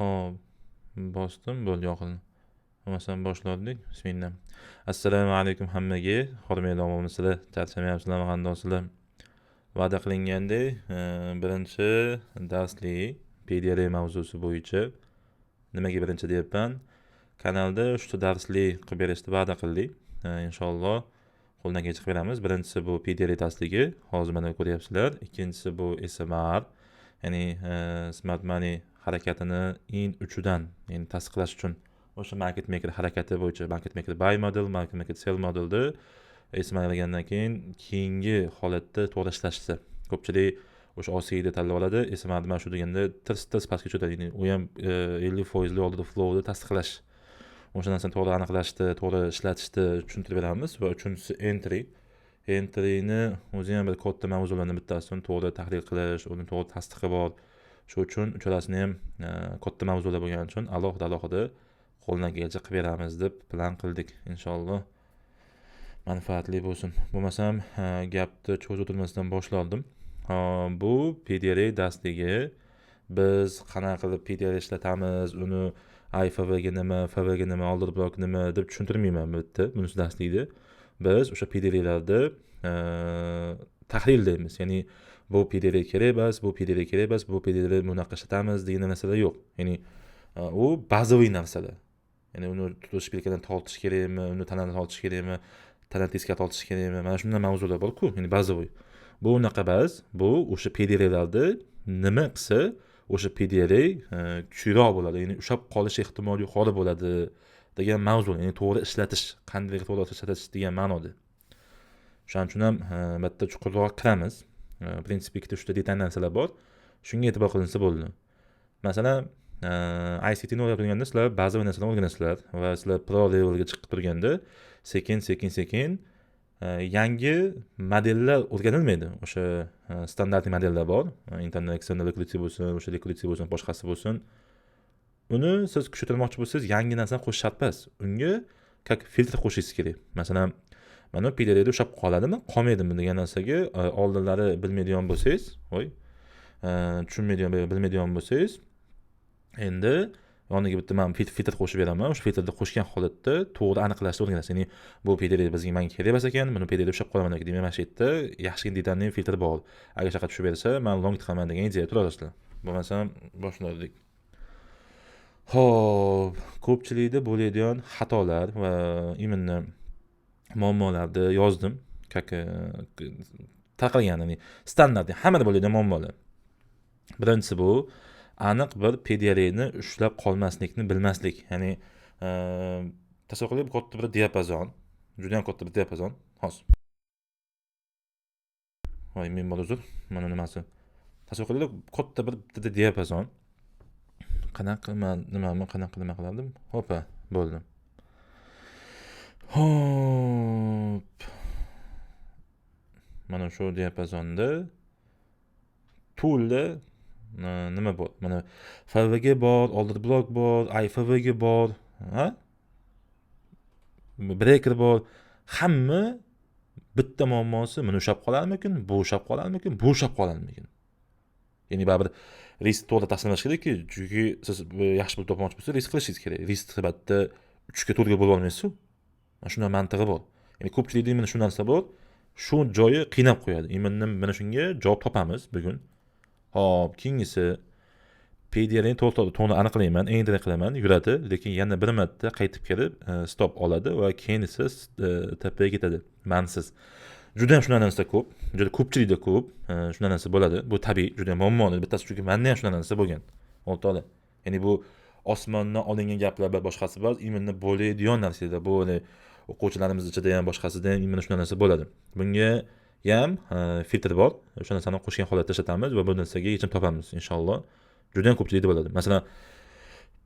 Xo'p, bosdim, bo'ldi, yoqildi. Bo'lmasam boshladik. Bismillah. Assalomu alaykum hammaga. Hormanglar, omonmisizlar? Charchamayapsizlarmi, qandoqsizlar? Va'da qilingandek, birinchi darslik PDR mavzusi bo'yicha. Nimaga birinchi deyapman? Kanalda uchta darslik qilib berishni va'da qildik. Inshaalloh qo'ldan kelgancha qilib beramiz. Birinchisi bu PDR darsligi, hozir mana ko'ryapsizlar. Ikkinchisi bu SMR, ya'ni Smart Money harakatini in uchidan, ya'ni tasdiqlash uchun o'sha market maker harakati bo'yicha market maker buy model, market maker sell modelni SMR olgandan keyin keyingi holatda to'g'ri ishlashsa, ko'pchilik o'sha OC'ni tanlab oladi. SMR mana shu deganda tirs tirs pastga tushadi. Ya'ni u ham 50 foizli order flowni tasdiqlash, o'sha narsani to'g'ri aniqlashni, to'g'ri ishlatishni tushuntirib beramiz. Va uchinchisi entry. Entryni o'zi ham bir katta mavzulardan bittasi. Uni to'g'ri tahlil qilish, uni to'g'ri tasdig'i bor. Shu uchun uchalasini ham katta mavzular bo'lgani uchun alohida alohida qo'ldan kelgancha qilib beramiz deb plan qildik. Inshaalloh manfaatli bo'lsin. Bo'lmasam gapni cho'zib o'tirmasdan boshlardim. Bu PDR darsligi. Biz qanaqa qilib PDR ishlatamiz, uni IFVG nima, FVG nima, order block nima deb tushuntirmayman bu yerda. Bunisi darslikda. Biz o'sha PDRlarni tahlillaymiz. Ya'ni bu PDR kerak emas, bu PDR kerak emas, bu PDR bunaqa ishlatamiz degan narsalar yo'q. Ya'ni u bazaviy narsalar. Ya'ni uni шпилька dan tortish kerakmi, uni tanadan tortish kerakmi, tana teskari tortish kerakmi, mana shunday mavzular bor-ku, ya'ni bazaviy. Bu unaqa emas, bu o'sha PDRlarni nima qilsa, o'sha PDR kuchliroq bo'ladi, ya'ni ushlab qolish ehtimoli yuqori bo'ladi degan mavzu, ya'ni to'g'ri ishlatish, qanday to'g'ri ishlatish degan ma'noda. Shuning uchun ham bitta chuqurroq kiramiz. В принципе, ikkita uchta detal narsalar bor. Shunga e'tibor qilinsa bo'ldi. Masalan, ICTni o'rganib turganda sizlar ba'zi bir narsalarni o'rganasizlar va sizlar pro levelga chiqib turganda sekin sekin sekin yangi modellar o'rganilmaydi. O'sha standartli modellar bor, internal, external liquidity bo'lsin, o'sha liquidity bo'lsin, boshqasi bo'lsin. Uni siz kuchaytirmoqchi bo'lsangiz, yangi narsani qo'shish shart emas, unga как filtr qo'shishingiz kerak. Masalan, mana PDRda ushlab qoladimi, qolmaydimi degan narsaga oldinlari bilmaydigan bo'lsangiz, voy, tushunmaydigan, bilmaydigan bo'lsangiz, endi yoniga bitta man filtr qo'shib beraman. O'sha filtrni qo'shgan holatda to'g'ri aniqlashni o'rganasiz. Ya'ni bu PDR bizga, manga kerak emas ekan, buni PDR ushlab qolaman demak, mana shu yerda yaxshigina детальный filtr bor, agar shunaqa tushib bersa, man long tiqaman degan ideya turasizlar. Bo'lmasam boshladik. Ho'p, ko'pchilikda bo'ladigan xatolar va именно muammolarni yozdim, как tarqalgan, ya'ni standart, hammada bo'ladigan muammolar. Birinchisi bu aniq bir PDRni ushlab qolmaslikni bilmaslik. Ya'ni tasavvur qiling, katta bir diapazon, judayam katta bir diapazon hozir. Voy, men bor, uzr. Mana nimasi, tasavvur qilinglar, katta bir bitta diapazon. Qanaqa man nimani qanaqa nima qilardim? Hopa, bo'ldi. Ho'p, mana shu diapazonda to'la nima bor? Mana FVG bor, order block bor, IFVG bor, ha, breaker bor. Hamma bitta muammosi: buni ushlab qolarmikin, bu ushlab qolarmikin, bu ushlab qolarmikin? Ya'ni baribir risk to'g'ri taqsimlash kerakku, chunki siz yaxshi pul topmoqchi bo'lsangiz, risk qilishingiz kerak. Risk albatta uchga, to'rtga bo'lib olmaysizu. Mana shunday mantig'i bor. Ya'ni ko'pchilikda именно shu narsa bor, shu joyi qiynab qo'yadi. Именно mana shunga javob topamiz bugun. Ho'p, keyingisi: PDRni to'g'ri to'g'ri aniqlayman, entry qilaman, yuradi, lekin yana bir marta qaytib kelib stop oladi va keyinisi tepaga ketadi mansiz. Judayam shunaqa narsa ko'p, juda ko'pchilikda ko'p shunaqa narsa bo'ladi. Bu tabiiy, juda muammoni bittasi, chunki manda ham shunaqa narsa bo'lgan, o'rtoqlar. Ya'ni bu osmondan olingan gaplar va boshqasi emas, именно bo'ladigan narsalar. Bu o'quvchilarimiz ichida ham, boshqasida ham именно shunaqa narsa bo'ladi. Bunga ham filtr bor, o'sha narsani qo'shgan holatda ishlatamiz va bu narsaga yechim topamiz, inshaalloh. Judayam ko'pchilikda bo'ladi. Masalan,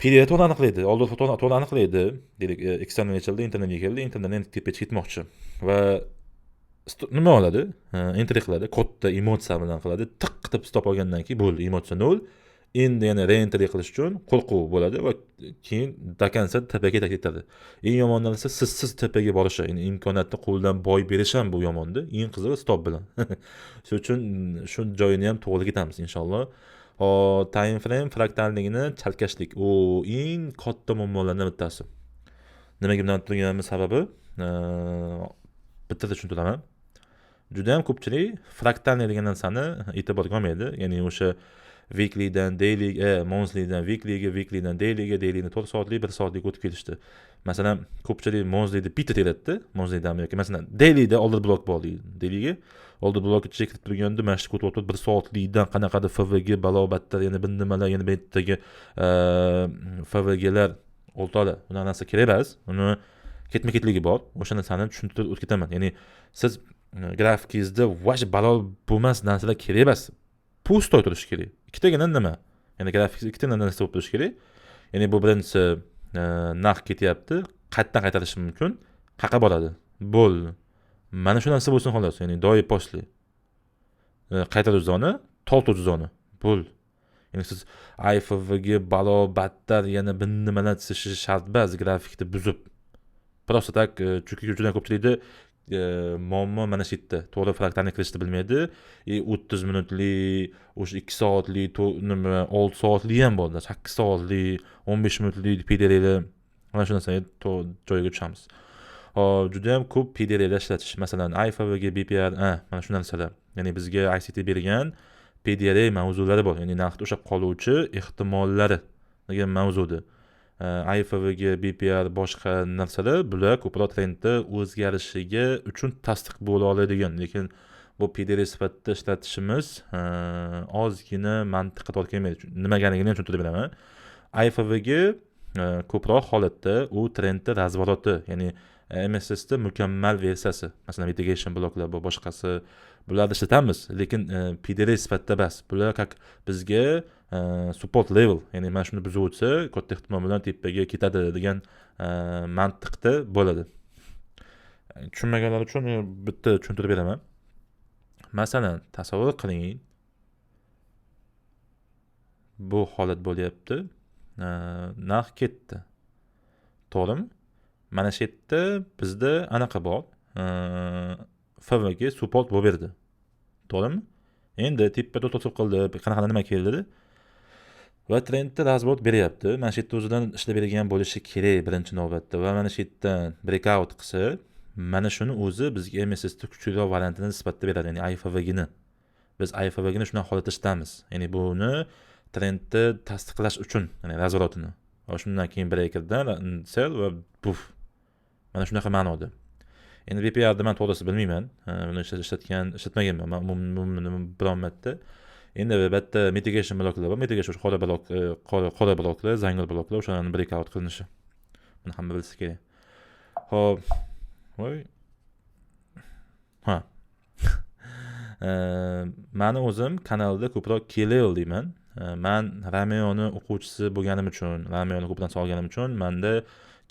PDR to'g'ri aniqlaydi, oldin to'g'ri aniqlaydi deylik, external ochildi, internalga keldi, internaldan tepaga ketmoqchi va nima oladi, entry qiladi, katta emotsiya bilan qiladi, tiq qilib stop olgandan keyin bo'ldi, emotsiya nol. Endi yana reentry qilish uchun qo'rquv bo'ladi va keyin до конца tepaga ketadi. Eng yomon narsa sizsiz tepaga borishi, ya'ni imkoniyatni qo'ldan boy berish ham, bu yomonda. Eng qizig'i stop bilan. Shuning uchun shu joyini ham to'g'ri ketamiz, inshaalloh. Hop, time frame fraktalligini chalkashlik. U eng katta muammolardan bittasi. Nimaga bundan turganimning sababi bittada tushuntiraman. Juda ham ko'pchilik fraktalniy degan narsani e'tiborga olmaydi. Ya'ni o'sha weeklydan dailyga, monthlydan weeklyga, weeklydan dailyga, dailyni 4 soatlik, 1 soatlik o'tib ketishdi. Masalan, ko'pchilik monthlyda bitta teradida, monthlydan yoki masalan dailyda oldi blok bor deydi. Dailyga oldi blok ichiga kirib turganda mana shu o'tyapti 1 soatlikdan qanaqadir FVG balobatlar, yana bir nimalar, yana bu yerdagi FVGlar o'rtoqlar. Unaqa narsa kerak emas. Uni ketma-ketligi bor. O'sha narsani tushuntirib o'tib ketaman. Ya'ni siz grafikingizda vash balo bo'lmas narsalar kerak emas. Pustoy turishi kerak. Ikkitagina nima? Ya'ni grafikingizda ikkita narsa bo'lib turishi kerak. Ya'ni bu birinchisi narx ketyapti, qayerdan qaytarishi mumkin, qayerga boradi. Bo'ldi. Mana shu narsa bo'lsin xolos. Ya'ni doim postli. Qaytaruv zona, tortuv zona. Bo'ldi. Ya'ni siz IFVG balo battar yana bir nimalar chizishi shart emas grafikni buzib. Просто так, chunki juda ko'pchilikda muammo mana shu yerda. To'g'ri fraktalni kirishni bilmaydi. 30 minutlik, o'sha 2 soatlik, nima 6 soatlik ham bor, 8 soatlik, 15 minutlik PDRlar, mana shu narsaga joyiga tushamiz. Hop, juda ham ko'p PDRlar ishlatish, masalan, IFVG, BPR, mana shu narsalar. Ya'ni bizga ICT bergan PDR mavzulari bor, ya'ni narxni ushlab qoluvchi ehtimollari degan mavzuda. IFVG, BPR boshqa narsalar, bular ko'proq trendda o'zgarishiga uchun tasdiq bo'la oladigan, lekin bu PDR sifatida ishlatishimiz ozgina mantiqqa to'g'ri kelmaydi. Nimagaligini ham tushuntirib beraman. IFVG ko'proq holatda u trendda razvoroti, ya'ni MSSda mukammal versiyasi, masalan, mitigation bloklar bu boshqasi, bularni ishlatamiz, lekin PDR sifatida emas. Bular как bizga support level, ya'ni mana shuni buzib o'tsa, katta ehtimol bilan tepaga ketadi degan mantiqda bo'ladi. Tushunmaganlar uchun bitta tushuntirib beraman. Masalan, tasavvur qiling, bu holat bo'lyapti. Narx ketdi. To'g'rimi? Mana shu yerda bizda anaqa bor. FVG support bo'lib berdi. To'g'rimi? Endi tepada to'sib qildi, qanaqa nima keldi va trendda razbot beryapti. Mana shu yerda o'zidan ishlab bergan bo'lishi kerak birinchi navbatda va mana shu yerdan breakout qilsa, mana shuni o'zi bizga MSSda kuchliroq variantini sifatida beradi, ya'ni IFVGni. Biz IFVGni shunaqa holatda ishlatamiz. Ya'ni buni trendni tasdiqlash uchun, ya'ni razворотini. Va shundan keyin breakerdan sell va buf. Mana shunaqa ma'noda. Endi BPRni men to'g'risi bilmayman. Buni ishlatmaganman. Men umuman biron marta. Endi albatta mitigation bloklar bor. Mitigation qora blok, qora bloklar, zangor bloklar, o'shalarni breakout qilinishi. Buni hamma bilsa kerak. Xo'p. Voy. Ha. Mani o'zim kanalda ko'proq key level deyman. Man Romeoni o'quvchisi bo'lganim uchun, Romeoni ko'p narsa olganim uchun menda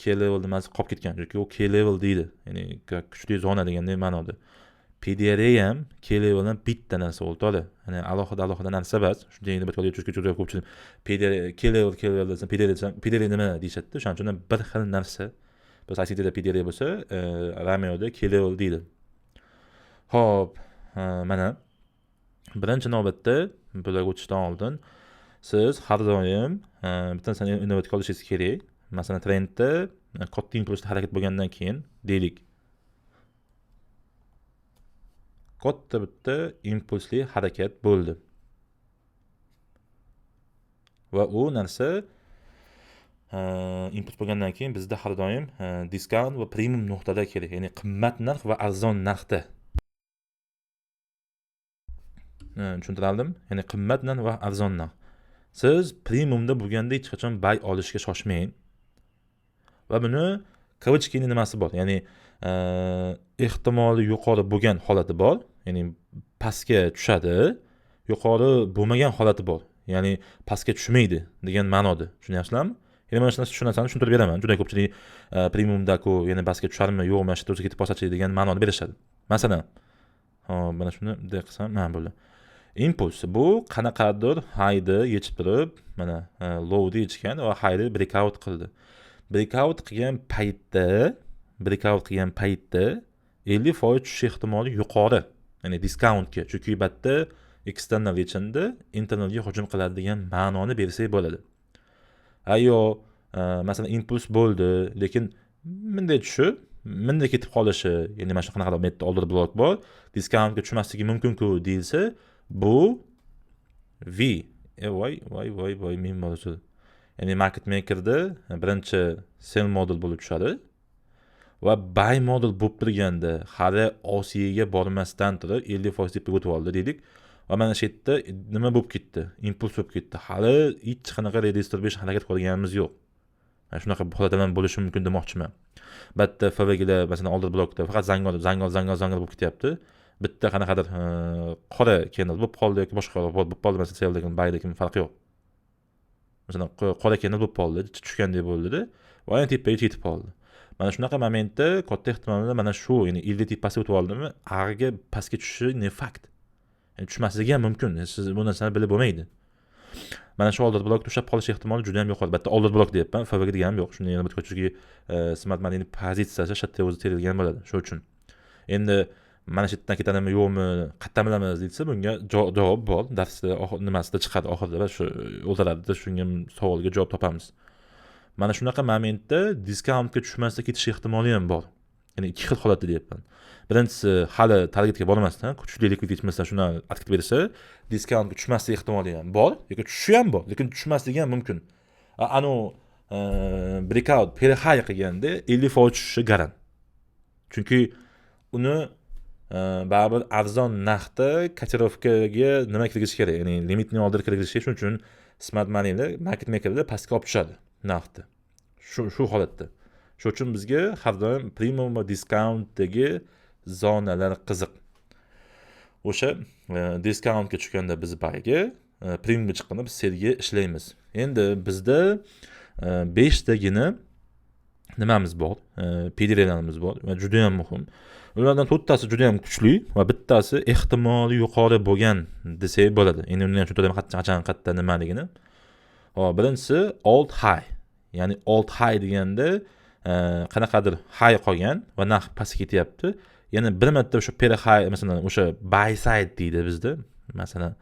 key level nimasi qolib ketgan. Chunki u key level deydi. Ya'ni kuchli zona degandek ma'noda. PDRA ham key leveldan bitta narsa o'rtoqlar. Ya'ni alohida alohida narsa emas. Shunday endi bir chunki juda ko'pchilik PDRA key level, key level desam, PDRA desam, PDRA nima deyishadi. O'shaning uchun bir xil narsa. Biz ICTda PDRA bo'lsa, Romeoda key level deydi. Xo'p, mana birinchi navbatda bularga o'tishdan oldin siz har doim bitta narsani inobatga olishingiz kerak. Masalan, trendda katta impulsda harakat bo'lgandan keyin deylik, katta bitta impulsli harakat bo'ldi. Va u narsa impuls bo'lgandan keyin bizda har doim discount va premium nuqtada kerak, ya'ni qimmat narx va arzon narxda. Tushuntiraldim? Ya'ni qimmat narx va arzon narx. Siz premiumda bo'lganda hech qachon buy olishga shoshmang. Va buni kavычкаning nimasi bor? Ya'ni ehtimoli yuqori bo'lgan holati bor, ya'ni pastga tushadi, yuqori bo'lmagan holati bor, ya'ni pastga tushmaydi degan ma'noda. Tushunyapsizlarmi? Ya'ni mana shu narsani tushuntirib beraman. Juda ko'pchilik premiumda-ku yana pastga tusharmi, yo'qmi, mana shu yerda o'zi ketib qolsa-chi degan ma'noni berishadi. Masalan, hop, mana shuni bunday qilsam, mana bo'ldi. Impuls bu qanaqadir highni yechib turib, mana lowni yechgan va highni breakout qildi. Breakout qilgan paytda 50% tushish ehtimoli yuqori, ya'ni discountga, chunki bu yerda External yechindi, internalga hujum qiladi degan ma'noni bersak bo'ladi. Ayo, masalan, impuls bo'ldi, lekin bunday tushib, bunday ketib qolishi, ya'ni mana shu qanaqadir bu order blok bor, discountga tushmasligi mumkin-ku deyilsa, bu V. Voy, voy, voy, voy, men bo'lsa. Ya'ni market makerda birinchi sell model bo'lib tushadi va buy model bo'lib turganda hali OC'ga bormasdan turib 50% tepaga o'tib oldi deylik. Va mana shu yerda nima bo'lib ketdi? Impuls bo'lib ketdi. Hali hech qanaqa redistribution harakat qilganimiz yo'q. Mana shunaqa holatlar ham bo'lishi mumkin demoqchiman. Bitta FVGda masalan order blokda faqat zangol, zangol, zangol, zangol bo'lib ketyapti. Bitta qanaqadir qora candle bo'lib qoldi yoki boshqa bo'lib qoldi, masalan selldagi, buydagi farqi yo'q. Masalan, qora candle bo'lib qoldi, tushgandek bo'ldi-da va yana tepaga yetib qoldi. Mana shunaqa momentda katta ehtimol bilan mana shu, ya'ni 50 tepasiga o'tib oldimi, ag'iga pastga tushishi не факт. Ya'ni tushmasligi ham mumkin. Siz bu narsani bilib bo'lmaydi. Mana shu order blokda ushlab qolish ehtimoli juda ham yuqori. Bitta order blok deyapman, FVG deganim yo'q. Shuni yana bitta chunki smart moneyning pozitsiyasi shu yerda o'zi terilgan bo'ladi. Shu uchun. Endi mana shu yerdan ketadimi yo'qmi, qayerdan bilamiz deyilsa, bunga javob bor. Darsda nimasida chiqadi oxirida va shu o'tiradi, shunga savolga javob topamiz. Mana shunaqa momentda discountga tushmasda ketish ehtimoli ham bor. Ya'ni ikki xil holatda deyapman. Birinchisi hali targetga bormasdan, kuchli likvid yetmasdan shuni откат bersa, discountga tushmaslik ehtimoli ham bor, yoki tushishi ham bor, lekin tushmasligi ham mumkin. Anu breakout high qilganda 50% tushishi garant. Chunki uni baribir arzon narxda kotirovkaga nima kirgizish kerak, ya'ni limitni order kirgizish kerak. Shuning uchun smart moneylar market makerlar pastga olib tushadi narxni. Shu holatda. Shu uchun bizga har doim premium va discountdagi zonalar qiziq. O'sha discountga tushganda biz buyga, premiumga chiqqanda biz sellga ishlaymiz. Endi bizda 5 tagina nimamiz bor, PDRlarimiz bor va juda ham muhim. Ulardan to'rttasi juda ham kuchli va bittasi ehtimoli yuqori bo'lgan desak bo'ladi. Endi uni ham tushuntiraman qachon, qayerda, nimaligini. Hop, birinchisi old high. Ya'ni old high deganda qanaqadir high qolgan va narx pastga ketyapti. Yana bir marta o'sha pre high, masalan, o'sha buy side deydi bizda. Masalan,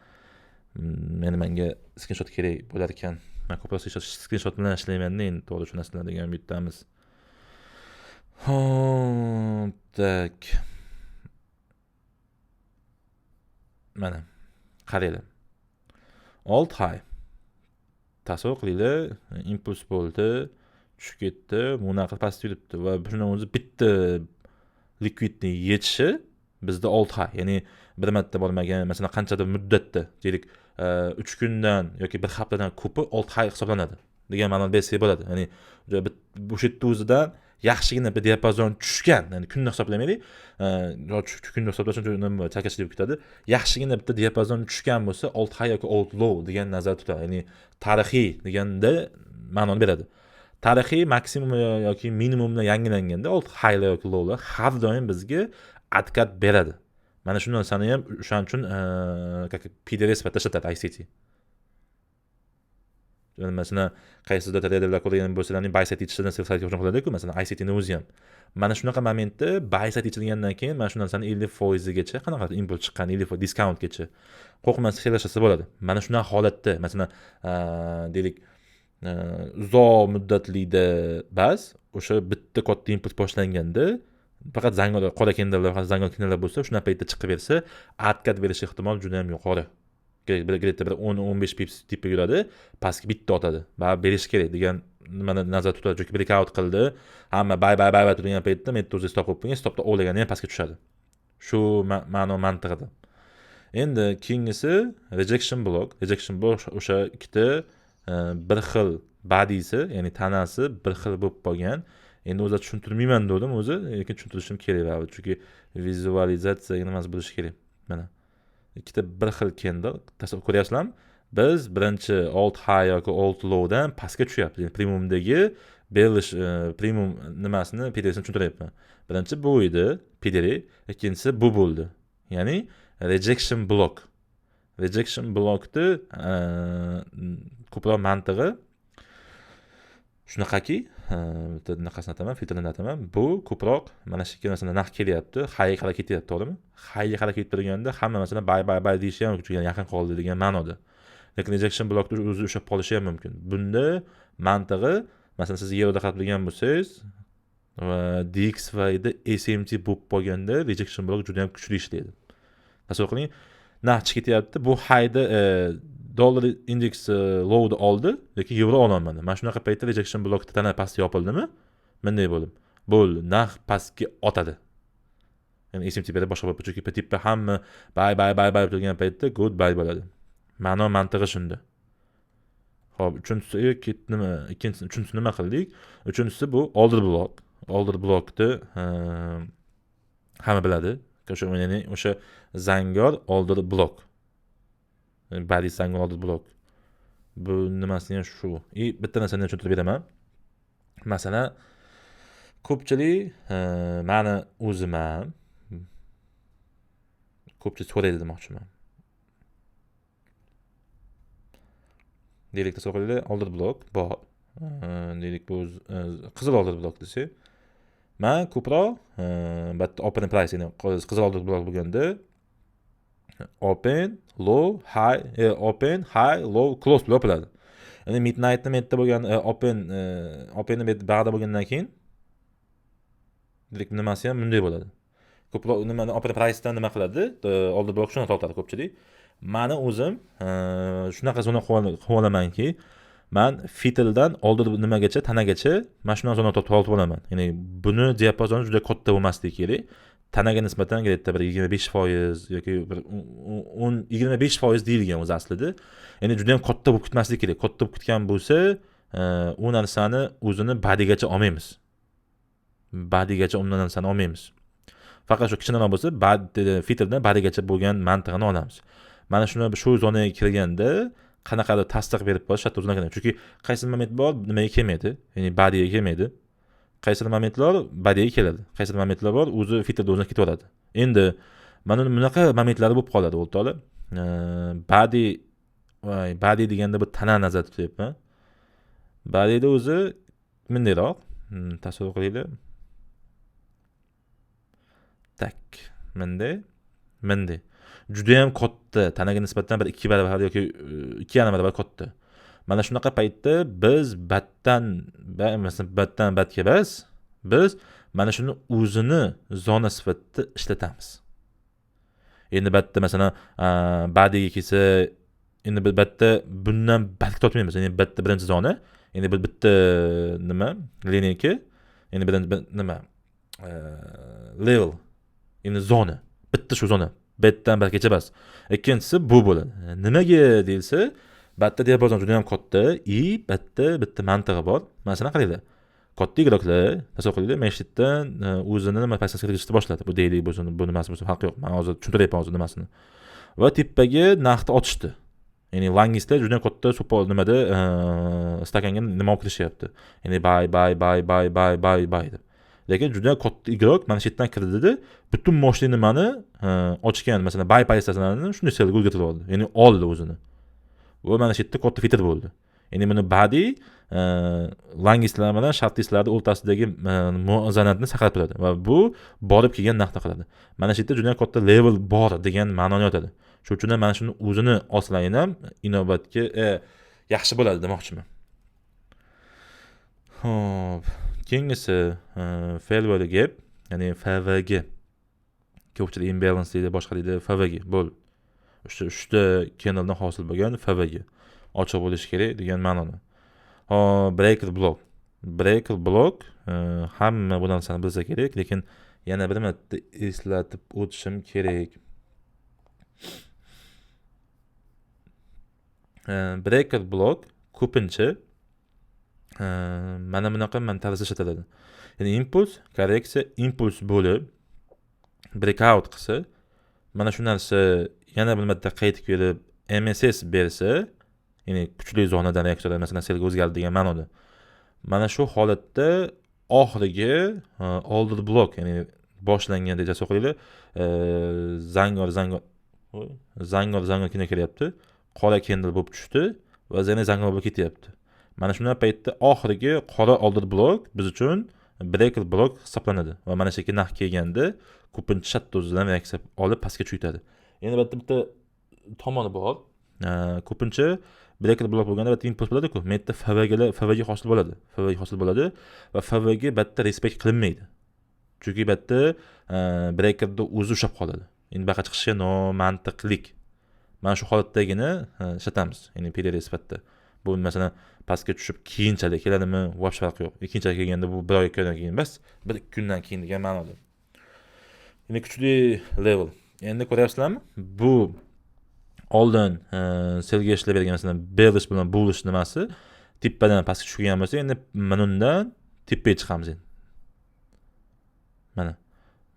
endi menga skrinshot kerak bo'lar ekan. Men ko'proq skrinshot bilan ishlaymanda, endi to'g'ri tushunasizlar degan umiddamiz. Hop, так. Mana qaranglar. Old high. Tasavvur qilinglar, impuls bo'ldi, tushib ketdi, bunaqa pastga yuribdi va shuni o'zi bitta likvidni yechishi bizda old high, ya'ni bir marta bormagan, masalan, qanchadir muddatda, deylik, 3 kundan yoki bir haftadan ko'pi old high hisoblanadi degan ma'noni bersak bo'ladi. Ya'ni o'sha yerda o'zidan yaxshigina bir diapazon tushgan, ya'ni kunni hisoblamaylik, kunni hisoblash uchun chalkashlik bo'lib ketadi. Yaxshigina bitta diapazon tushgan bo'lsa, old high yoki old low degan nazarda tutadi. Ya'ni tarixiy deganda ma'noni beradi. Tarixiy maksimum yoki minimumdan yangilanganda old highlar yoki lowlar har doim bizga откат beradi. Mana shu narsani ham o'shaning uchun как PDR sifatida ishlatadi ICT. Masalan, qaysidir treyderlar ko'rgan bo'lsalar, buy side yechishidan sell side hujum qiladi-ku, masalan, ICTni o'zi ham. Mana shunaqa momentda buy side yechilgandan keyin mana shu narsani 50 gacha qanaqa impuls chiqqan, 50 discountgacha qo'rqmasdan sellashsa bo'ladi. Mana shunaqa holatda, masalan, deylik, uzoq muddatlida bas, o'sha bitta katta impuls boshlanganda faqat zangol qora candlelar, faqat zangol candlelar bo'lsa, shunaqa paytda chiqib bersa, откат berish ehtimoli juda ham yuqori. Где-то bir 10-15 pips tepaga yuradi, pastga bitta otadi. Baribir berish kerak degan nimani nazarda tutadi, chunki breakout qildi. Hamma buy, buy, buy, buy turgan paytda men o'zi stop qo'yib qo'ygan, stopda ovlaganda ham pastga tushadi. Shu ma'no mantig'ida. Endi keyingisi rejection block. Rejection block o'sha ikkita bir xil bodysi, ya'ni tanasi bir xil bo'lib qolgan. Endi o'zi tushuntirmayman dedim o'zi, lekin tushuntirishim kerak baribir, chunki vizualizatsiya nimasi bo'lishi kerak. Mana ikkita bir xil candle, tasavvur ko'ryapsizlarmi? Biz birinchi old high yoki old lowdan pastga tushyapmiz. Ya'ni premiumdagi bearish premium nimasini PDRsini tushuntiryapman. Birinchi bu edi PDR, ikkinchisi bu bo'ldi. Ya'ni rejection block. Rejection blockni ko'proq mantig'i shunaqaki, Bitta bunaqasini aytaman, filtrni aytaman. Bu ko'proq mana shu ikki narsani narx kelyapti, highga qarab ketyapti, to'g'rimi? Highga qarab ketib turganda hamma masalan buy buy buy deyishi ham mumkin, yaqin qoldi degan ma'noda. Lekin rejection blokni o'zi ushlab qolishi ham mumkin. Bunda mantig'i, masalan, siz yevroda qarab turgan bo'lsangiz va DXYda SMT bo'lib qolganda rejection blok juda ham kuchli ishlaydi. Tasavvur qiling, narx chiqib ketyapti, bu highda dollar indeksi lowni oldi, lekin yevro ololmadi. Mana shunaqa paytda rejection blokda tana pastga yopildimi? Bunday bo'lib. Bo'ldi, narx pastga otadi. Ya'ni SMT berib boshqa bo'lib, chunki tepa hamma buy buy buy buy turgan paytda good buy bo'ladi. Ma'no mantig'i shunda. Xo'p, uchinchisi nima? Ikkinchisi, uchinchisi nima qildik? Uchinchisi bu order block. Order blockni hamma biladi. O'sha, ya'ni o'sha zangor order block. Body zangor order block. Bu nimasini ham shu. И bitta narsani tushuntirib beraman. Masalan, ko'pchilik, mani o'zim ham ko'pchilik so'raydi demoqchiman. Deylik, tasavvur qilinglar, order block bor. Deylik, bu qizil order block desak, man ko'proq bitta open price, ya'ni qizil order block bo'lganda open, low, high, open, high, low, close bilan yopiladi. Ya'ni midnightni yerda bo'lgan open, openni bag'da bo'lgandan keyin deylik, nimasi ham bunday bo'ladi. Ko'proq nimani open price'dan nima qiladi? Order block shuni tortadi ko'pchilik. Mani o'zim shunaqa zona qilib olamanki, man fitildan oldin nimagacha, tanagacha mana shunaqa zona tortib olaman. Ya'ni buni diapazoni juda katta bo'lmasligi kerak. Tanaga nisbatan где-то bir 25% yoki bir 10-25% deyilgan o'zi aslida. Ya'ni juda ham katta bo'lib ketmasligi kerak. Katta bo'lib ketgan bo'lsa, u narsani o'zini badigacha olmaymiz. Badigacha undan narsani olmaymiz. Faqat shu kichkinaroq bo'lsa, fitildan badigacha bo'lgan mantig'ini olamiz. Mana shuni shu zonaga kirganda qanaqadir tasdiq berib qolish shart o'zini. Chunki qaysi moment bor, nimaga kelmaydi, ya'ni badiga kelmaydi. Qaysi momentlar badiga keladi, qaysi momentlar bor, o'zi fitrda o'zini ketaveradi. Endi mana bunaqa momentlar bo'lib qoladi o'rtoqlar. Badi, voy, badi deganda bu tana nazarda tutyapman. Badida o'zi bundayroq, tasavvur qilinglar. Tak, bunday, bunday. Juda ham katta, tanaga nisbatan bir 2 barobar yoki 2,5 barobar katta. Mana shunaqa paytda biz batdan, masalan, batdan batga emas, biz mana shuni o'zini zona sifatida ishlatamiz. Endi batda masalan, badiga kelsa, endi batda bundan batga tortmaymiz. Ya'ni batda birinchi zona, endi bitta nima, lineyka, endi birinchi nima, level, endi zona, bitta shu zona. Betdan batgacha emas. Ikkinchisi bu bo'ladi. Nimaga deyilsa, batda diapazon juda ham katta и batda bitta mantig'i bor. Masalan, qaranglar. Katta igroklar, tasavvur qilinglar, mana shu yerdan o'zini nima pozitsiyasiga kirgizishni boshladi. Bu deylik bo'lsin, bu nimasi bo'lsin, farqi yo'q. Men hozir tushuntiryapman hozir nimasini. Va tepaga narxni otishdi. Ya'ni langistlar juda ham katta so'pol nimada stakanga nima olib kirishyapti. Ya'ni buy buy buy buy buy buy buy deb. Lekin juda katta igrok mana shu yerdan kirdida, butun moshli nimani ochgan, masalan, buy pozitsiyalarini shunday sellga o'zgartirib oldi. Ya'ni oldi o'zini. Va mana shu yerda katta fitr bo'ldi. Ya'ni buni badi langistlar bilan shartistlarning o'rtasidagi muvozanatni saqlab turadi va bu borib kelgan narxda qiladi. Mana shu yerda juda katta level bor degan ma'noni yotadi. Shuning uchun ham mana shuni o'zini olsalaring ham inobatga yaxshi bo'ladi demoqchiman. Xo'p, keyingisi fair value gap, ya'ni FVG. Ko'pchilik imbalance deydi, boshqa deydi, FVG bo'ldi. O'sha uchta candledan hosil bo'lgan FVG ochiq bo'lishi kerak degan ma'noni. Hop, breaker block. Breaker block, hamma bu narsani bilsa kerak, lekin yana bir marta eslatib o'tishim kerak. Breaker block ko'pincha mana bunaqa tarzda ishlatiladi. Ya'ni impuls, korreksiya, impuls bo'lib breakout qilsa, mana shu narsa yana bir marta qaytib kelib MSS bersa, ya'ni kuchli zonadan reaksiyalar masalan selga o'zgardi degan ma'noda. Mana shu holatda oxirgi order block, ya'ni boshlangan deb tasavvur qilinglar, zangor zangor zangor zangor kino kelyapti, qora candle bo'lib tushdi va yana zangor bo'lib ketyapti. Mana shunday paytda oxirgi qora order blok biz uchun breaker blok hisoblanadi va mana shu yerga narx kelganda ko'pincha shatda o'zidan reaksiya olib pastga tushib ketadi. Endi bu yerda bitta tomoni bor. Ko'pincha breaker blok bo'lganda bitta impuls bo'ladi-ku. Bu yerda FVG hosil bo'ladi. FVG hosil bo'ladi va FVG bu yerda respekt qilinmaydi. Chunki bu yerda breakerda o'zi ushlab qoladi. Endi baqa chiqishi nomantiqlik. Mana shu holatdagini ishlatamiz. Ya'ni PDR sifatida. Bu masalan pastga tushib keyinchalik keladimi, вообще farqi yo'q. Keyinchalik kelganda bu bir oy ikki oydan keyin emas, bir ikki kundan keyin degan ma'noda. Endi kuchli level. Endi ko'ryapsizlarmi? Bu oldin sellga ishlab bergan masalan bearish bilan bullish nimasi tepadan pastga tushgan bo'lsa, endi mana undan tepaga chiqamiz endi. Mana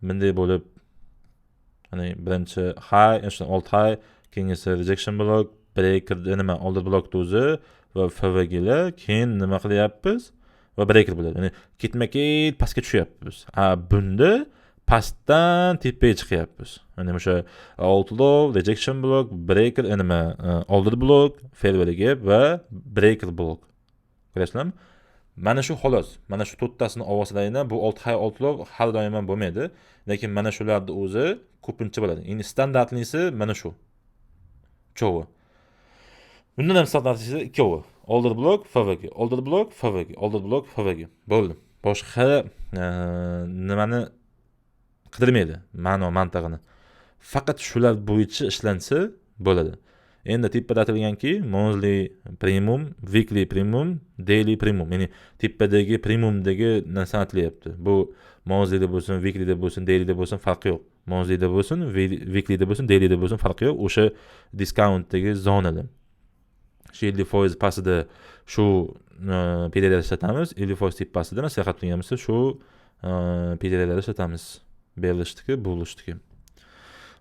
bunday bo'lib, ya'ni birinchi high, o'sha old high, keyingisi rejection block, breaker nima, order blockni o'zi va FVGlar, keyin nima qilyapmiz? Va breaker bo'ladi. Ya'ni ketma-ket pastga tushyapmiz. A bunda pastdan tepaga chiqyapmiz. Ya'ni o'sha old low, rejection block, breaker, nima, order block, fair value gap va breaker block. Ko'rasizlarmi? Mana shu xolos. Mana shu to'rttasini ovozlarida bu old high, old low har doim ham bo'lmaydi, lekin mana shularni o'zi ko'pincha bo'ladi. Endi standartlisi mana shu. Uchovi. Bundan ham standartlisi ikkovi. Order block, FVG, order block, FVG, order block, FVG. Bo'ldi. Boshqa nimani qidirmaydi, ma'no mantig'ini. Faqat shular bo'yicha ishlansa bo'ladi. Endi tepada aytilganki, monthly premium, weekly premium, daily premium. Ya'ni tepadagi premiumdagi narsani aytilyapti. Bu monthlyda bo'lsin, weeklyda bo'lsin, dailyda bo'lsin farqi yo'q. Monthlyda bo'lsin, weeklyda bo'lsin, dailyda bo'lsin farqi yo'q. O'sha discountdagi zonada. Shu 50% pastida shu PDR ishlatamiz, 50% tepasida maslahat qilgan bo'lsa, shu PDRlar ishlatamiz. Berishniki, bulishniki.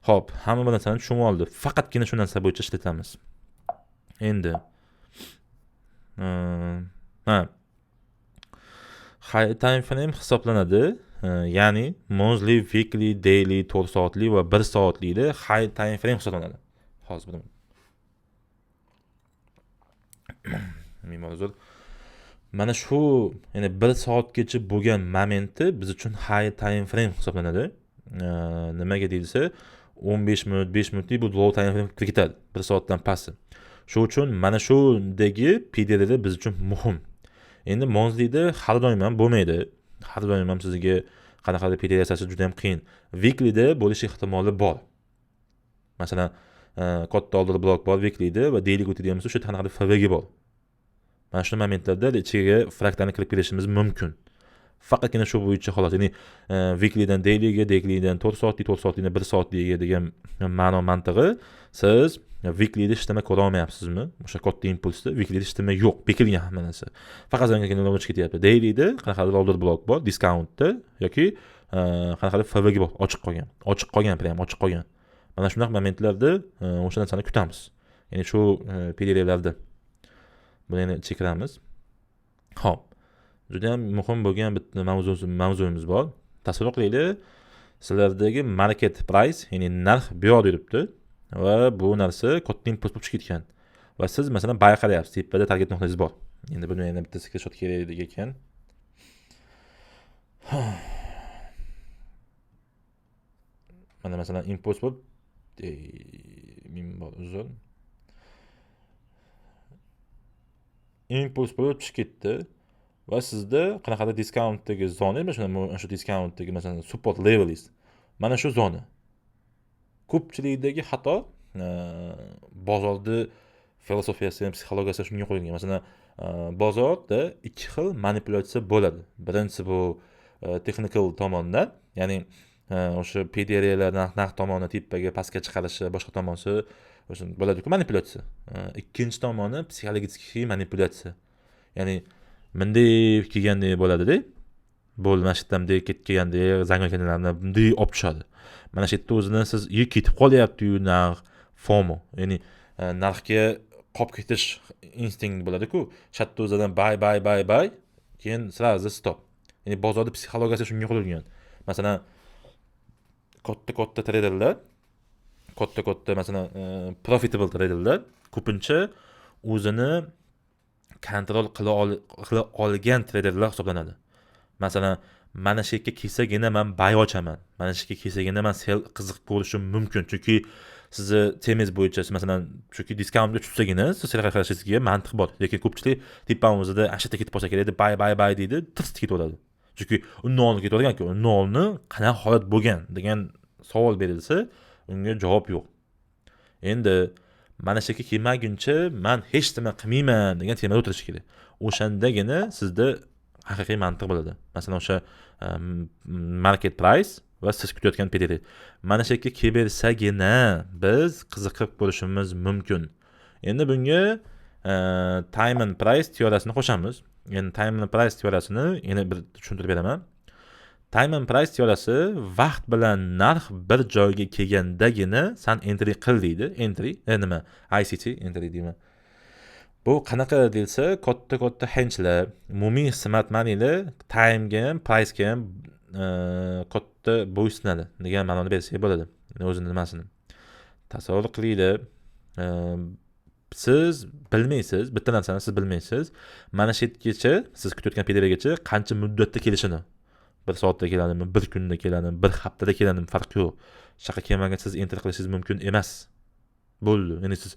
Xo'p, hamma bu narsani tushunib oldi. Faqatgina shu narsa bo'yicha ishlatamiz. Endi ha, high time frame hisoblanadi. Ya'ni monthly, weekly, daily, 4 soatlik va 1 soatlikda high time frame hisoblanadi. Hozir bir ming uzr. Mana shu, ya'ni 1 soatgacha bo'lgan momenti biz uchun high time frame hisoblanadi. Nimaga deyilsa, 15 minut, 5 minutlik bu low time frame kirib ketadi, 1 soatdan pasti. Shu uchun mana shundagi PDRda biz uchun muhim. Endi monthlyda har doim ham bo'lmaydi. Har doim ham sizga qanaqadir PDR yasashi juda ham qiyin. Weeklyda bo'lish ehtimoli bor. Masalan, katta order blok bor weeklyda va daily o'tadigan bo'lsa, o'sha yerda qanaqadir FVG bor. Mana shu momentlarda ichiga fraktalni kirib kelishimiz mumkin. Faqatgina shu bo'yicha xolos. Ya'ni weeklydan dailyga, dailydan 4 soatlik, 4 soatlikdan 1 soatligiga degan ma'no mantig'i, siz weeklyda ishlama ko'ra olmayapsizmi? O'sha katta impulsda weeklyda ishlama yo'q, bekilgan hamma narsa. Faqat zangga ketyapti. Dailyda qanaqadir order blok bor, discountda yoki qanaqadir FVG bor, ochiq qolgan. Ochiq qolgan, prям ochiq qolgan. Mana shunaqa momentlarda o'sha narsani kutamiz. Ya'ni shu PDRlarda buni yana chekiramiz. Xo'p. Juda ham muhim bo'lgan bitta mavzuimiz bor. Tasavvur qilaylik, sizlardagi market price, ya'ni narx bu yoqda yuribdi va bu narsa katta impuls bo'lib chiqib ketgan. Va siz masalan buy qarayapsiz, tepada target nuqtangiz bor. Endi buni yana bitta screenshot kerak ekan. Mana masalan impuls bo'lib ming bor uzr. Impuls bo'lib tushib ketdi va sizda qanaqadir discountdagi zona, mana shu discountdagi masalan support levelingiz. Mana shu zona. Ko'pchilikdagi xato bozorda filosofiyasi ham, psixologiyasi shunga qo'yilgan. Masalan, bozorda ikki xil manipulyatsiya bo'ladi. Birinchisi bu texnikal tomondan, ya'ni o'sha PDRlar narx tomoni tepaga pastga chiqarishi, boshqa tomonsi o'sha bo'ladi-ku manipulyatsiya. Ikkinchi tomoni psixologik manipulyatsiya. Ya'ni bunday kelgandek bo'ladida, bo'ldi, mana shu yerdan bunday ketib kelgandek, zangolkanlarni bunday olib tushadi. Mana shu yerda o'zini siz ketib qolyapti-yu narx, FOMO, ya'ni narxga qolib ketish instinkt bo'ladi-ku. Shu yerda o'zidan buy buy buy buy, keyin sразу stop. Ya'ni bozorda psixologiyasi shunga qurilgan. Masalan, katta-katta traderlar, katta-katta masalan profitable traderlar ko'pincha o'zini Kontrol qila olgan treyderlar hisoblanadi. Masalan, mana shu yerga kelsagina man buy ochaman, mana shu yerga kelsagina man sell qiziqib ko'rishim mumkin, chunki sizni temangiz bo'yicha, masalan, chunki discountga tushsagina siz sell qilishingizga mantiq bor. Lekin ko'pchilik tepamizda ana shu yerda ketib qolsa kerak deb buy, buy, buy deydi, tirs ketaveradi, chunki undan oldin ketaverganku. Undan oldin qanaqa holat bo'lgan degan savol berilsa, unga javob yo'q. Endi mana shu yerga kelmaguncha man hech nima qilmayman degan temada o'tirish kerak. O'shandagina sizda haqiqiy mantiq bo'ladi. Masalan, o'sha market price va siz kutayotgan PDR mana shu yerga kelaversagina biz qiziqib ko'rishimiz mumkin. Endi bunga time and price teoriyasini qo'shamiz. Endi time and price teoriyasini yana bir tushuntirib beraman. Time and price teoriyasi vaqt bilan narx bir joyga kelgandagina san entry qil deydi. Entry nima, ICT entry deyman. Bu qanaqa deyilsa, katta katta hedgelar, umumiy smart moneylar timega ham, pricega ham katta bo'ysunadi degan ma'noni bersak bo'ladi. O'zini nimasini tasavvur qilinglar. Siz bilmaysiz bitta narsani, siz bilmaysiz mana shu yergacha, siz kutayotgan PDRgacha qancha muddatda kelishini. Bir soatda keladimi, bir kunda keladimi, bir haftada keladimi, farqi yo'q. Shu yoqqa kelmaguncha siz enter qilishingiz mumkin emas, bo'ldi. Ya'ni siz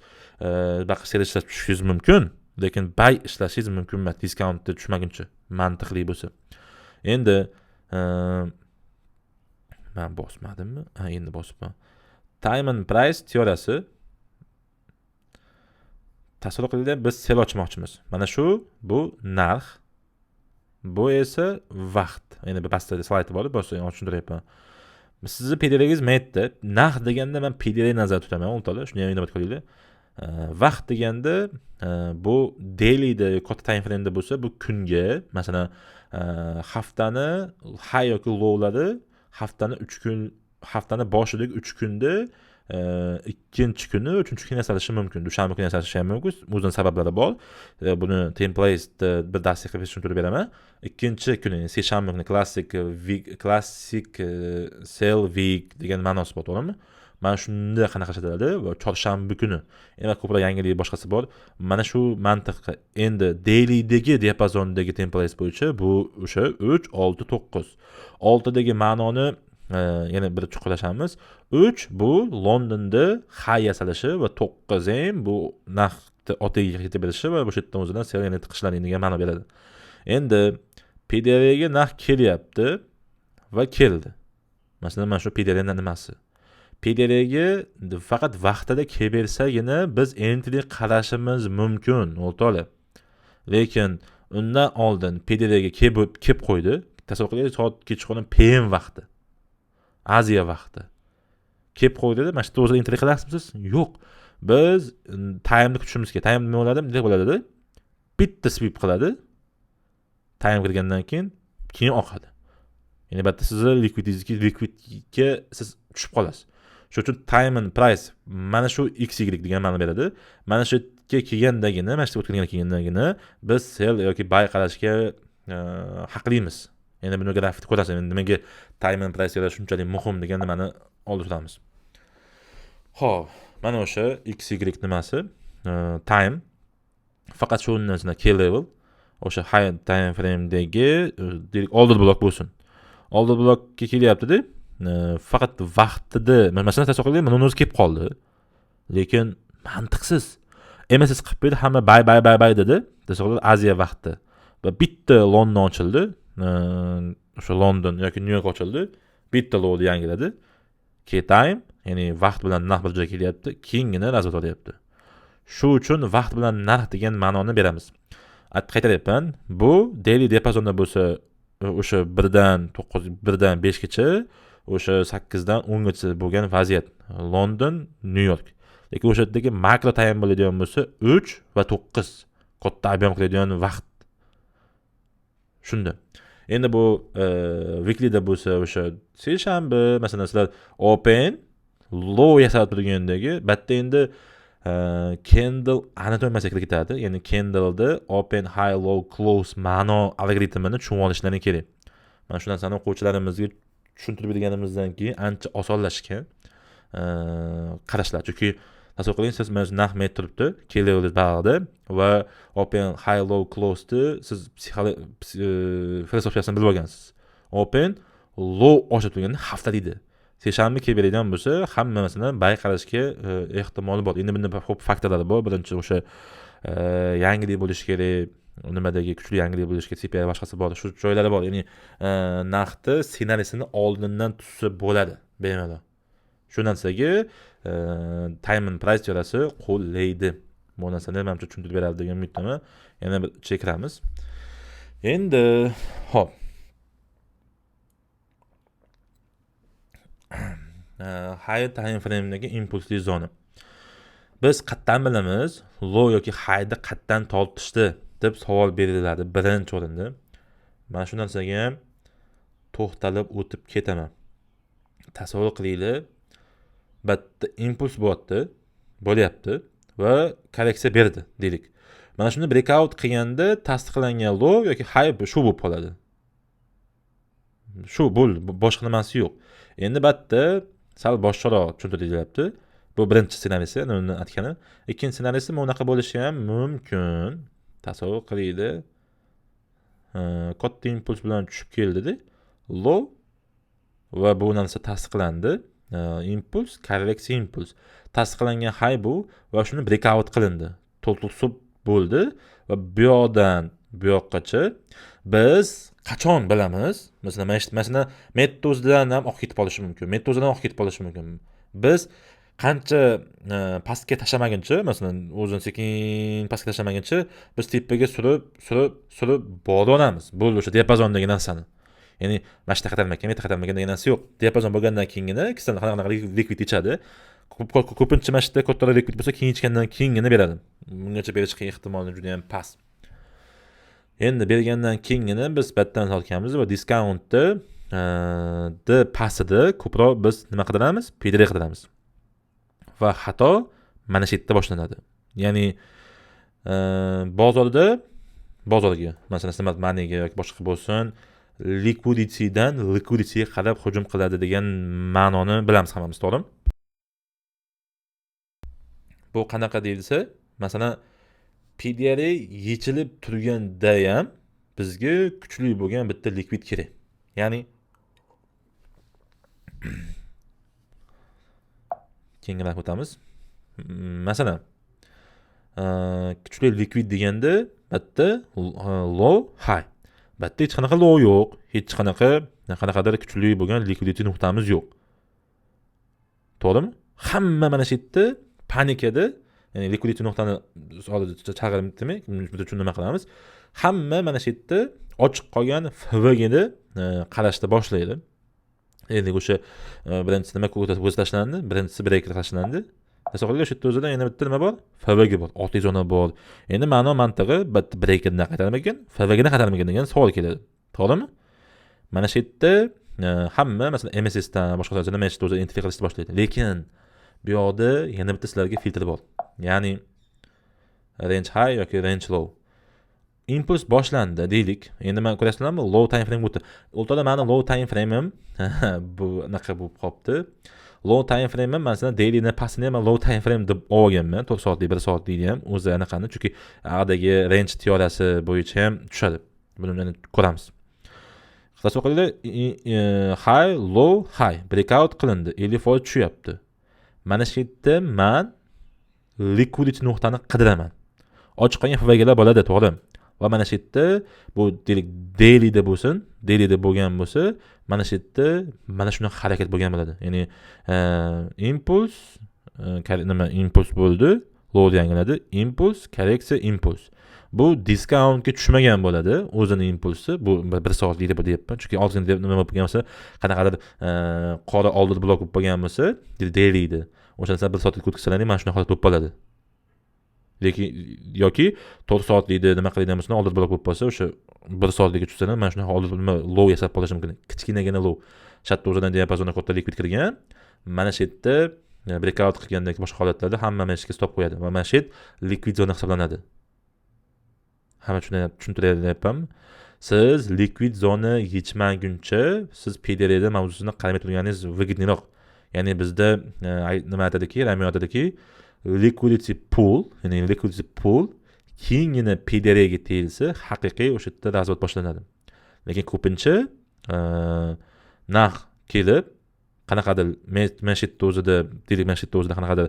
buyoqqa sell ishlab tushishingiz mumkin, lekin buy ishlashingiz mumkin emas discountda tushmaguncha, mantiqli bo'lsa. Endi man bosmadimmi? Ha, endi bosibman. Time and price teoriyasi, tasavvur qilinglar, biz sell ochmoqchimiz. Mana shu, bu narx, bu esa vaqt. Endi bir pastda slayd bor, tushuntiryapman. Sizni PDRingiz mana yerda. Narx deganda man PDR nazarda tutaman, o'rtoqlar, shuni ham inobatga olinglar. Vaqt deganda bu dailyda, katta time frameda bo'lsa, bu kunga, masalan, haftani high yoki lowlari, haftani 3 kun, haftani boshidagi 3 kunda ikkinchi kuni, uchinchi kuni yasalishi mumkin, dushanba kuni yasalishi ham mumkin, o'zini sabablari bor. Buni templateda bir darslik qilib tushuntirib beraman. Ikkinchi kuni, seshanba kuni klassik week, klassik sell week degan ma'nosi bor, to'g'rimi? Mana shunda qanaqa ishlatiladi va chorshanba kuni endi ko'proq yangilik, boshqasi bor. Mana shu mantiqqa. Endi dailydagi diapazondagi template bo'yicha bu o'sha 3, 6, 9. Oltidagi ma'noni yana bir chuqurlashamiz. Uch bu Londonda high yasalishi va to'qqiz ham bu narxni otaga ketib berishi va o'sha yerdan o'zidan sell yana tiqishlaring degan ma'no beradi. Endi PDRga narx kelyapti va keldi. Masalan, mana shu PDRni nimasi, PDRga faqat vaqtida kelaversagina biz entry qarashimiz mumkin, o'rtoqlar. Lekin undan oldin PDRga kelib qo'ydi. Tasavvur qiling, soat kechqurun PM vaqti, Aziya vaqti kelib qo'ydida, mana shu yerda o'zida entry qilasizmi siz? Yo'q, biz timeni kutishimiz kerak. Time nima bo'ladi? Bunday bo'ladida, bitta sweep qiladi time kirgandan keyin, keyin oqadi. Ya'ni bu yerda sizni likvidga siz tushib qolasiz. Shuning uchun time and price mana shu x, y degan ma'no beradi. Mana shu yerga kelgandagina, mana shu yerga o'tgandan kelgandagina biz sell yoki buy qarashga haqlimiz. Endi buni grafikda ko'rasiz. Endi nimaga time and price shunchalik muhim degan nimani oldi turamiz. Ho'p, mana o'sha x, y nimasi, time faqat shu narsani key level, o'sha high time framedagi deylik order block bo'lsin, order blockka kelyaptida, faqat vaqtida. Masalan, tasavvur qiling, mana uni o'zi kelib qoldi, lekin mantiqsiz. MSS qilib berdi, hamma buy, buy, buy, buy dedi. Tasavvur qiling, Aziya vaqti va bitta London ochildi, o'sha London yoki Nyu York ochildi, bitta lowni yangiladi. Key time, ya'ni vaqt bilan narx bir joyga kelyapti, keyingina razворот olyapti. Shu uchun vaqt bilan narx degan ma'noni beramiz. Qaytaryapman, bu daily diapazonda bo'lsa, o'sha 1dan 9, 1dan 5gacha, o'sha 8dan 10gacha bo'lgan vaziyat, London, Nyu York. Lekin o'sha yerdagi makro time bo'ladigan bo'lsa, 3 va 9 katta объем qiladigan vaqt shunda. Endi bu weeklyda bo'lsa, o'sha seshanba, masalan, sizlar open low yasab turgandagi bu yerda endi candle anatomiyasiga kirib ketadi. Ya'ni candleni open, high, low, close ma'no algoritmini tushunib olishlari kerak. Mana shu narsani o'quvchilarimizga tushuntirib berganimizdan keyin ancha osonlashgan qarashlar, chunki Tasavvur qiling, siz mana shu narx metr turibdi, kelaveradi bag'rida va open high low close'ni siz filosofiyasini bilib olgansiz. Open low oshib turganda haftalikda seshanba kelib beradigan bo'lsa, hamma masalan bay qarashga ehtimoli bor. Endi bunda ko'p faktorlar bor. Birinchi o'sha yangilik bo'lishi kerak, nimadagi kuchli yangilik bo'lishi kerak, CPI boshqasi bor, shu joylari bor. Ya'ni narxni ssenariysini oldindan tuzsa bo'ladi bemalol. Shu narsaga time and price teoriyasi qo'llaydi. Bu narsani manimcha tushuntirib beradi degan umiddaman. Yana bir chekiramiz. Endi hop. High time frame'dagi impulsli zona. Biz qatdan bilamiz low yoki highni qatdan tortishdi deb savol beriladi birinchi o'rinda. Mana shu narsaga ham to'xtalib o'tib ketaman. Tasavvur qilinglar, bitta impuls bo'lyapti va korreksiya berdi deylik. Mana shuni breakout qilganda tasdiqlangan low yoki high shu bo'lib qoladi. Shu bo'ldi, boshqa nimasi yo'q. Endi bitta sal boshqaroq tushuntirilyapti. Bu birinchi ssenariysi, uni aytgani. Ikkinchi ssenariysi bunaqa bo'lishi ham mumkin. Tasavvur qilinglar, katta impuls bilan tushib keldida low va bu narsa tasdiqlandi. Impuls, korreksiya, impuls. Tasdiqlangan high bu va shuni breakout qilindi. Total sub bo'ldi va bu yoqdan bu yoqqacha biz qachon bilamiz? Masalan, masalan, Mettozdan ham oq ketib qolishi mumkin. Mettozdan oq ketib qolishi mumkin. Biz qancha pastga tashlamaguncha, masalan, o'zini sekin pastga tashlamaguncha biz tepaga surib, surib, surib boraveramiz. Bo'ldi o'sha diapazondagi narsani. Ya'ni mana shu qaytarmakan, bu yerda qaytarmakan degan narsa yo'q. Diapazon bo'lgandan keyingina ikkisidan qanaqa likvid ichadi. Ko'pincha mana shu yerda kattaroq likvid bo'lsa, keyin ichgandan keyingina beradi. Bungacha berish ehtimoli juda ham past. Endi bergandan keyingina biz batdan sotganmiz va discountni d pastida ko'proq biz nima qidiramiz? PDR qidiramiz. Va xato mana shu yerda boshlanadi. Ya'ni bozorga, masalan, smart moneyga yoki boshqa bo'lsin, liquiditydan liquidityga qarab hujum qiladi degan ma'noni bilamiz hammamiz, to'g'rimi? Bu qanaqa deyilsa, masalan, PDR yechilib turganda ham bizga kuchli bo'lgan bitta likvid kerak. Ya'ni keyingiroq o'tamiz. Masalan, kuchli likvid deganda bitta low high. Bitta hech qanaqa low yo'q, hech qanaqa qanaqadir kuchli bo'lgan liquidity nuqtamiz yo'q. To'g'rimi? Hamma mana shu yerda panikada, ya'ni liquidity nuqtani hozir chaqirib demak, biz uchun nima qilamiz? Hamma mana shu yerda ochiq qolgan FVGni qarashni boshlaydi. Endi o'sha birinchisi nima ko'z tashlandi, birinchisi breaker tashlandi. Tasavvur qiling, o'sha yerda o'zida yana bitta nima bor? FVG bor, olti zona bor. Endi ma'no mantig'i bitta breakerni qaytarmikin, FVGni qaytarmikin degan savol keladi. To'g'rimi? Mana shu yerda hamma masalan MSSdan boshqa narsadan mana shu yerda o'zi entry qilishni boshlaydi. Lekin bu yoqda yana bitta sizlarga filtr bor. Ya'ni range high yoki range low. Impuls boshlandi deylik. Endi men ko'rasizlarmi? Low time frame o'tdi. O'rtada meni low time frame'im bu anaqa bo'lib qolibdi. Low time frame'im masalan dailyni pastini ham low time frame deb olganman. 4 soatlik, 1 soatlikni ham o'zi anaqani, chunki adagi range teoriyasi bo'yicha ham tushadi. Buni yana ko'ramiz. Tasavvur qilinglar, high, low, high breakout qilindi. 50% tushyapti. Mana shu yerda men liquidity nuqtani qidiraman. Ochiq qolgan FVGlar bo'ladi, to'g'ri. Va mana shu yerda bu deylik dailyda bo'lsin, dailyda bo'lgan bo'lsa, mana shu yerda mana shunaqa harakat bo'lgan bo'ladi. Ya'ni impuls, nima impuls bo'ldi, low yangiladi, impuls, korreksiya, impuls. Bu discountga tushmagan bo'ladi, o'zini impulsi. Bu 1 soatlik deb deyapman, chunki ozgina deb nima bo'lgan bo'lsa, qanaqadir qora oldin blok bo'lib qolgan bo'lsa, dailyda. O'sha narsa 1 soatlik o'tkazsalaring mana shunaqa holat bo'lib qoladi. Lekin yoki 4 soatlikda nima qiladigan bo'lsa, oldin blok bo'lib qolsa, o'sha 1 soatlikka tushsa ham mana shunaqa oldin nima low yasab qolishi mumkin. Kichkinagina low. Shatda o'zidan diapazonda katta likvid kirgan. Mana shu yerda breakout qilgandagi boshqa holatlarda hamma mana shu yerga stop qo'yadi va mana shu yer likvid zona hisoblanadi. Hamma tushuntiryapmanmi? Siz likvid zona yechmaguncha siz PDRda mavzusini qaramay turganingiz выгодныйroq. Ya'ni bizda nima aytadiki, Rami aytadiki, Liquidity pool, ya'ni liquidity pool keyingina PDRga tegilsa, haqiqiy o'sha yerda razvod boshlanadi. Lekin ko'pincha narx kelib qanaqadir mana shu yerda o'zida, deylik, mana shu yerda o'zida qanaqadir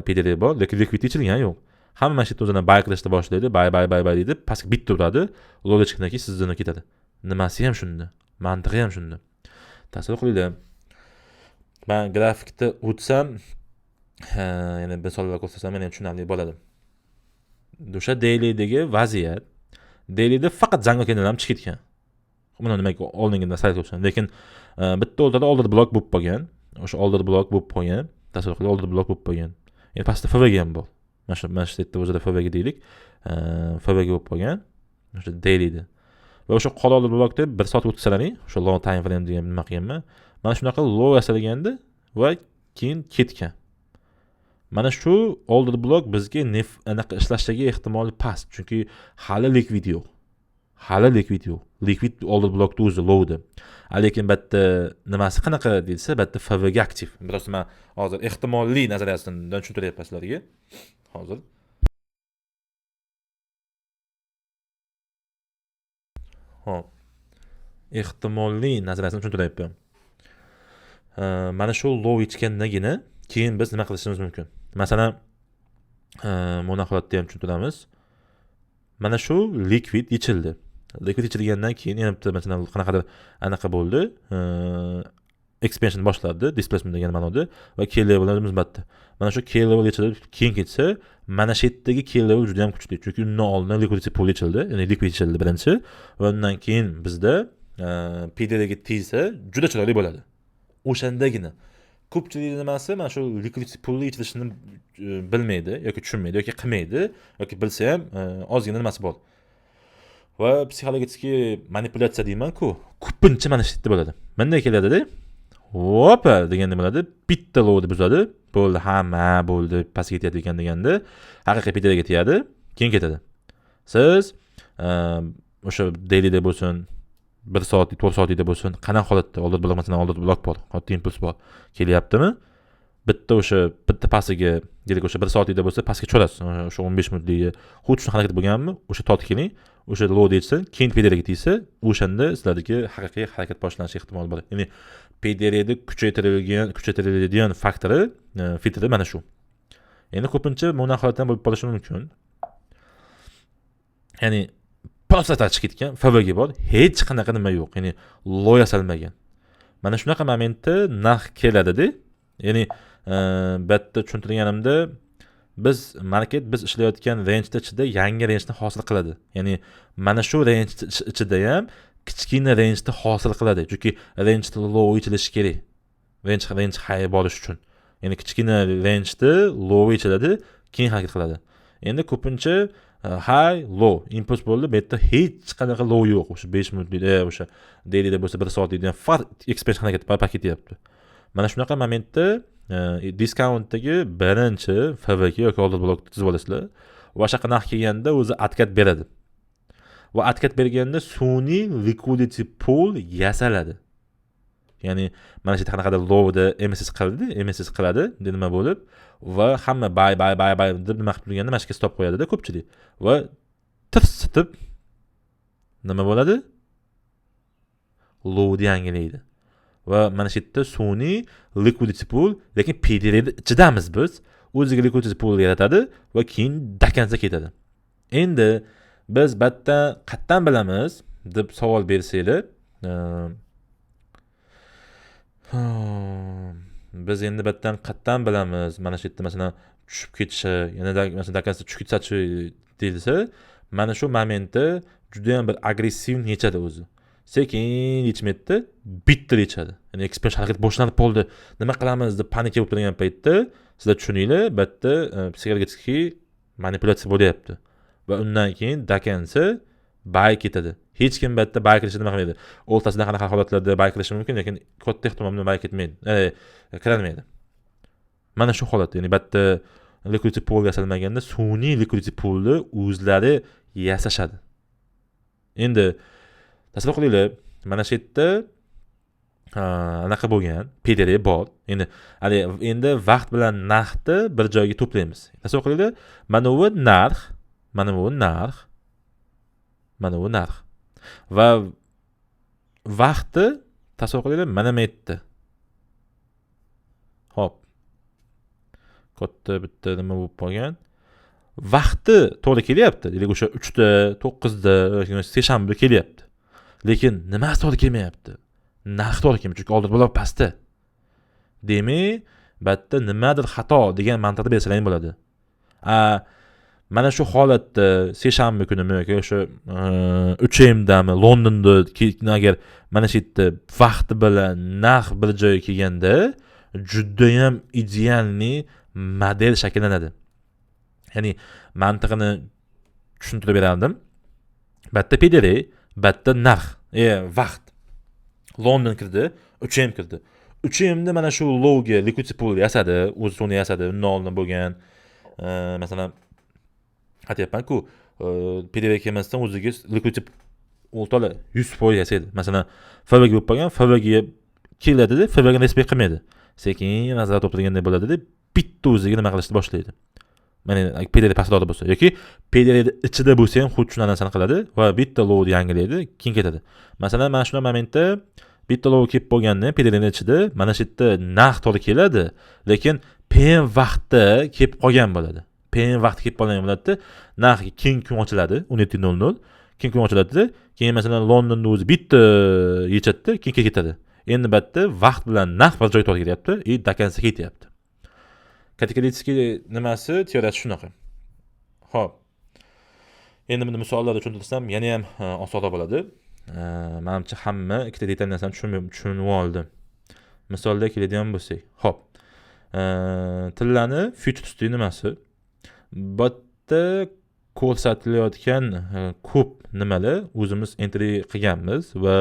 PDR bor, lekin liquidity ichilgani yo'q. Hamma mana shu yerda o'zidan buy qilishni boshlaydi, buy buy buy buy deydi, pastga bitta uradi, lowga chiqqandan keyin sizdan ketadi. Nimasi ham shunda, mantig'i ham shunda. Tasavvur qilinglar. Men grafikda o'tsam, yana misollar ko'rsatsam, yana tushunarli bo'ladi. O'sha dailydagi vaziyat, dailyda faqat zango candle ham chiqib ketgan. Buni nimaga oldingidan sayt o'tsan, lekin bitta o'rtada order blok bo'lib qolgan. O'sha order blok bo'lib qolgan. Tasavvur qiling, order blok bo'lib qolgan. Endi pastda FVG ham bor. Mana shu yerda o'zida FVG deylik. FVG bo'lib qolgan. O'sha dailyda. Va o'sha qora order blokda 1 soat o'tsalaring, o'sha long time frame degan nima qilganman. Mana shunaqa low yasalganda va keyin ketgan. Mana shu order blok bizga nef anaqa ishlashligi ehtimoli past, chunki hali likvid yo'q. Hali likvid yo'q. Likvid order blokda o'zi lowda. Lekin bu yerda nimasi qanaqa deyilsa, bu yerda FVG aktiv. Biroz men hozir ehtimolli nazariyasidan tushuntiryapman sizlarga. Hozir. Xo'p. Ehtimolli nazariyasini tushuntiryapman. Mana shu low yechgandagina keyin biz nima qilishimiz mumkin? Masalan, buni holatda ham tushuntiramiz. Mana shu likvid yechildi. Likvid yechilgandan keyin yana bitta masalan qanaqadir anaqa bo'ldi. Expansion boshladi, displacement degan ma'noda va key levelimiz batdi. Mana shu key level yechilib keyin ketsa, mana shu yerdagi key level juda ham kuchli, chunki undan oldin liquidity pool yechildi, ya'ni liquid yechildi birinchi va undan keyin bizda PDRga tegsa juda chiroyli bo'ladi. O'shandagina ko'pchilik nimasi mana shu liquidity pool yechilishini bilmaydi yoki tushunmaydi yoki qilmaydi yoki bilsa ham ozgina nimasi bor. Va psixologik manipulyatsiya deyman-ku, ko'pincha mana shu yerda bo'ladi. Bunday keladida, hopa deganda bo'ladi, bitta lowni buzadi, bo'ldi, hamma bo'ldi, pastga ketyapti ekan deganda haqiqiy PDRga tegadi, keyin ketadi. Siz o'sha dailyda bo'lsin, 1 soatlik, 4 soatlikda bo'lsin, qanaqa holatda order blok, masalan, order blok bor, katta impuls bor, kelyaptimi? Bitta o'sha bitta pastiga, deylik, o'sha 1 soatlikda bo'lsa, pastga tushasiz. O'sha 15 minutligi xuddi shu harakat bo'lganmi? O'sha tortib keling, o'sha low deyilsa, keyin PDRga tegsa, o'shanda sizlardagi haqiqiy harakat boshlanishi ehtimoli bor. Ya'ni PDRda kuchaytiriladigan faktori, filtri mana shu. Endi ko'pincha bunaqa holatdan bo'lib qolishi mumkin. Ya'ni prostat chiqib ketgan, FVG bor, hech qanaqa nima yo'q, ya'ni loy yasalmagan. Mana shunaqa momentda narx keladida. Ya'ni bu yerda tushuntirganimda biz market biz ishlayotgan range ichida yangi rangeni hosil qiladi. Ya'ni mana shu range ichida ham kichkina rangeni hosil qiladi. Chunki range low yechilishi kerak. Range high borish uchun. Ya'ni kichkina rangeni low yechiladi, keyin harakat qiladi. Endi ko'pincha high low impuls bo'ldi, bu yerda hech qanaqa low yo'q. O'sha 5 minutlikda, o'sha dailyda bo'lsa 1 soatlikda ham far expansion harakat paketyapti. Mana shunaqa momentda discountdagi birinchi FVG yoki order blok tuzib olasizlar. Va o'sha narx kelganda o'zi atkat beradi. Va atkat berganda sun'iy liquidity pool yasaladi. Ya'ni mana shu yerda qanaqadir lowda MSS qildi, MSS qiladi, nima bo'lib va hamma buy buy buy buy deb nima qilib turganda mana shu yerga stop qo'yadi-da ko'pchilik. Va tirsitib nima bo'ladi? Lowni yangilaydi. Va mana shu yerda sun'iy liquidity pool, lekin PDRda ichidamiz biz. O'ziga liquidity pool yaratadi va keyin dakansa ketadi. Endi biz batdan qatdan bilamiz deb savol bersanglar, biz endi batdan qatdan bilamiz mana shu yerda masalan tushib ketishi, yana masalan dakansa tushib ketsachi deyilsa, mana shu momentda juda ham bir agressiv yechadi o'zi. Sekin yechmaydi, bitta yechadi. Ya'ni expansion harakat boshlanib qoldi. Nima qilamiz deb panika bo'lib turgan paytda sizlar tushuninglar, bu yerda psixologik manipulyatsiya bo'lyapti. Va undan keyin dakansa buy ketadi. Hech kim bu yerda buy qilishni nima qilmaydi. O'rtasida qanaqa holatlarda buy qilishi mumkin, lekin katta ehtimol bilan buy ketmaydi, kirolmaydi. Mana shu holat, ya'ni bu yerda liquidity pool yasalmaganda sun'iy liquidity poolni o'zlari yasashadi. Endi tasavvur qilinglar, mana shu yerda Anaqa bo'lgan, PDR bor. Endi hali endi vaqt bilan narxni bir joyga to'playmiz. Tasavvur qilinglar, mana bu narx, mana bu narx, mana bu narx. Va vaqtni tasavvur qilinglar, mana bu yerda. Xo'p. Katta bitta nima bo'lib qolgan. Vaqti to'g'ri kelyapti. Demak, o'sha 3da, 9da, seshanba kelyapti. Lekin nimasi to'g'ri kelmayapti? Narx to'g'ri kelmayapti, chunki oldin bular pastda. Demak, bu yerda nimadir xato degan mantiqda bersalar ham bo'ladi. Mana shu holatda seshanba kunimi yoki o'sha 3Mdami Londonda agar mana shu yerda vaqti bilan narx bir joyga kelganda juda ham idealniy model shakllanadi. Ya'ni mantiqini tushuntirib berardim. Bu yerda PDR, bu yerda narx, vaqt. London kirdi, 3M kirdi. 3Mda mana shu lowga liquidity pool yasadi, o'zi uni yasadi, undan oldin bo'lgan, masalan, aytyapman-ku, PDR kelmasdan o'ziga liquidity o'rtoqlar 100% yasaydi. Masalan, FVG bo'lib qolgan, FVG keladida, FVG ni respekt qilmaydi. Sekin nazarat to'plaganday bo'ladida, bitta o'ziga nima qilishni boshlaydi. Mana PDR pastroqda bo'lsa yoki PDR ichida bo'lsa ham xuddi shu narsani qiladi va bitta lowni yangilaydi, keyin ketadi. Masalan, mana shunday momentda bitta low kelib bo'lganda PDR ichida mana shu yerda narx to'g'ri keladi, lekin PM vaqtda kelib qolgan bo'ladi. PM vaqti kelib qolgan bo'ladi-da, narx keyin kun ochiladi, 17:00, keyin kun ochiladi-da, keyin masalan Londonda o'zi bitta yechadi-da, keyin ketadi. Endi bu yerda vaqt bilan narx bir joyga to'g'ri kelyapti и до конца ketyapti. Kategorический nimasi teoriyasi shunaqa. Xo'p. Endi buni misollarda tushuntirsam yana ham osonroq bo'ladi. Manimcha hamma ikkita detal narsani tushunib oldi. Misolda keladigan bo'lsak, xo'p. Tillani futuresning nimasi? Bu yerda ko'rsatilayotgan ko'p nimalar o'zimiz entry qilganmiz va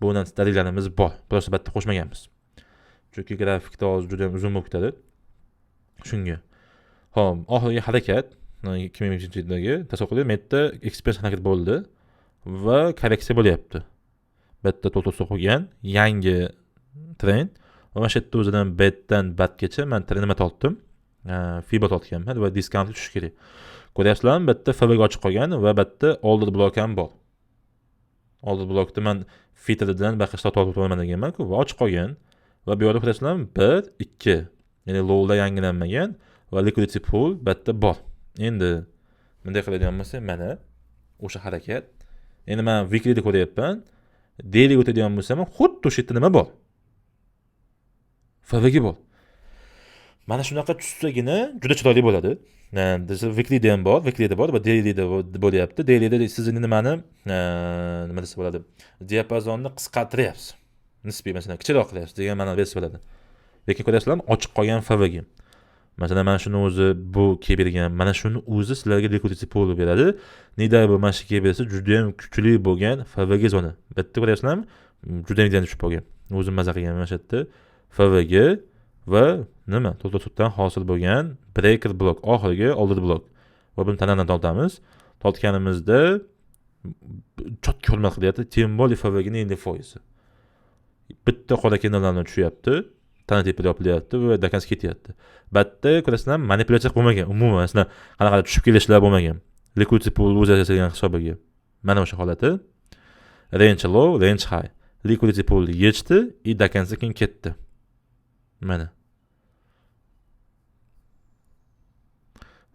bu narsa dalillarimiz bor. Просто bu yerda qo'shmaganmiz. Chunki grafikda hozir juda ham uzun bo'lib ketadi. Shunga. Xo'p, oxirgi harakat 2005-yildagi tasavvur qiling, bu yerda ekspress harakat bo'ldi va korreksiya bo'lyapti. Bu yerda to'xtatib qo'ygan yangi trend va mana shu yerda o'zidan betdan batgacha men trend nima tortdim? Fibo tortganman va discount tushishi kerak. Ko'ryapsizlarmi? Bu yerda FVG ochiq qolgan va bu yerda order blok ham bor. Order blokda men filtrdan boshqa tortib qo'yaman deganman-ku va ochiq qolgan. Va bu yerda ko'ryapsizlarmi? 1, 2. Ya'ni lowlar yangilanmagan va liquidity pool bu yerda bor. Endi bunday qiladigan bo'lsak, mana o'sha harakat. Endi men weeklyda ko'ryapman. Dailyga o'tadigan bo'lsam, xuddi o'sha yerda nima bor? FVG bor. Mana shunaqa tussagina juda chiroyli bo'ladi. Weeklyda ham bor, weeklyda bor va dailyda bo'lyapti. Dailyda sizni nimani, nima desa bo'ladi? Diapazonni qisqartiryapsiz. Nisbiy masalan kichikroq qilyapsiz degan ma'no bersa bo'ladi. Lekin ko'ryapsizlarmi, ochiq qolgan FVG. Masalan, mana shuni o'zi bu kelib bergan, mana shuni o'zi sizlarga liquidity pool beradi. Nida bu mana shu kelib bersa juda ham kuchli bo'lgan FVG zona. Bu yerda ko'ryapsizlarmi? Juda ham ideal tushib qolgan. O'zim maza qilgan mana shu yerda FVG va nima? To'rtta hosil bo'lgan breaker blok, oxirgi order blok. Va buni tanadan tortamiz. Tortganimizda чётко hurmat qilyapti, тем более FVGni 50%. Bitta qora candlelarni tushyapti. Tana tepada yopilyapti va до конца ketyapti. Bu yerda ko'rasizlar, manipulyatsiya bo'lmagan. Umuman, masalan, qanaqadir tushib kelishlar bo'lmagan. Liquidity pool o'zi yasalgan hisobiga. Mana o'sha holati. Range low, range high. Liquidity pool yechdi и до конца keyin ketdi. Mana.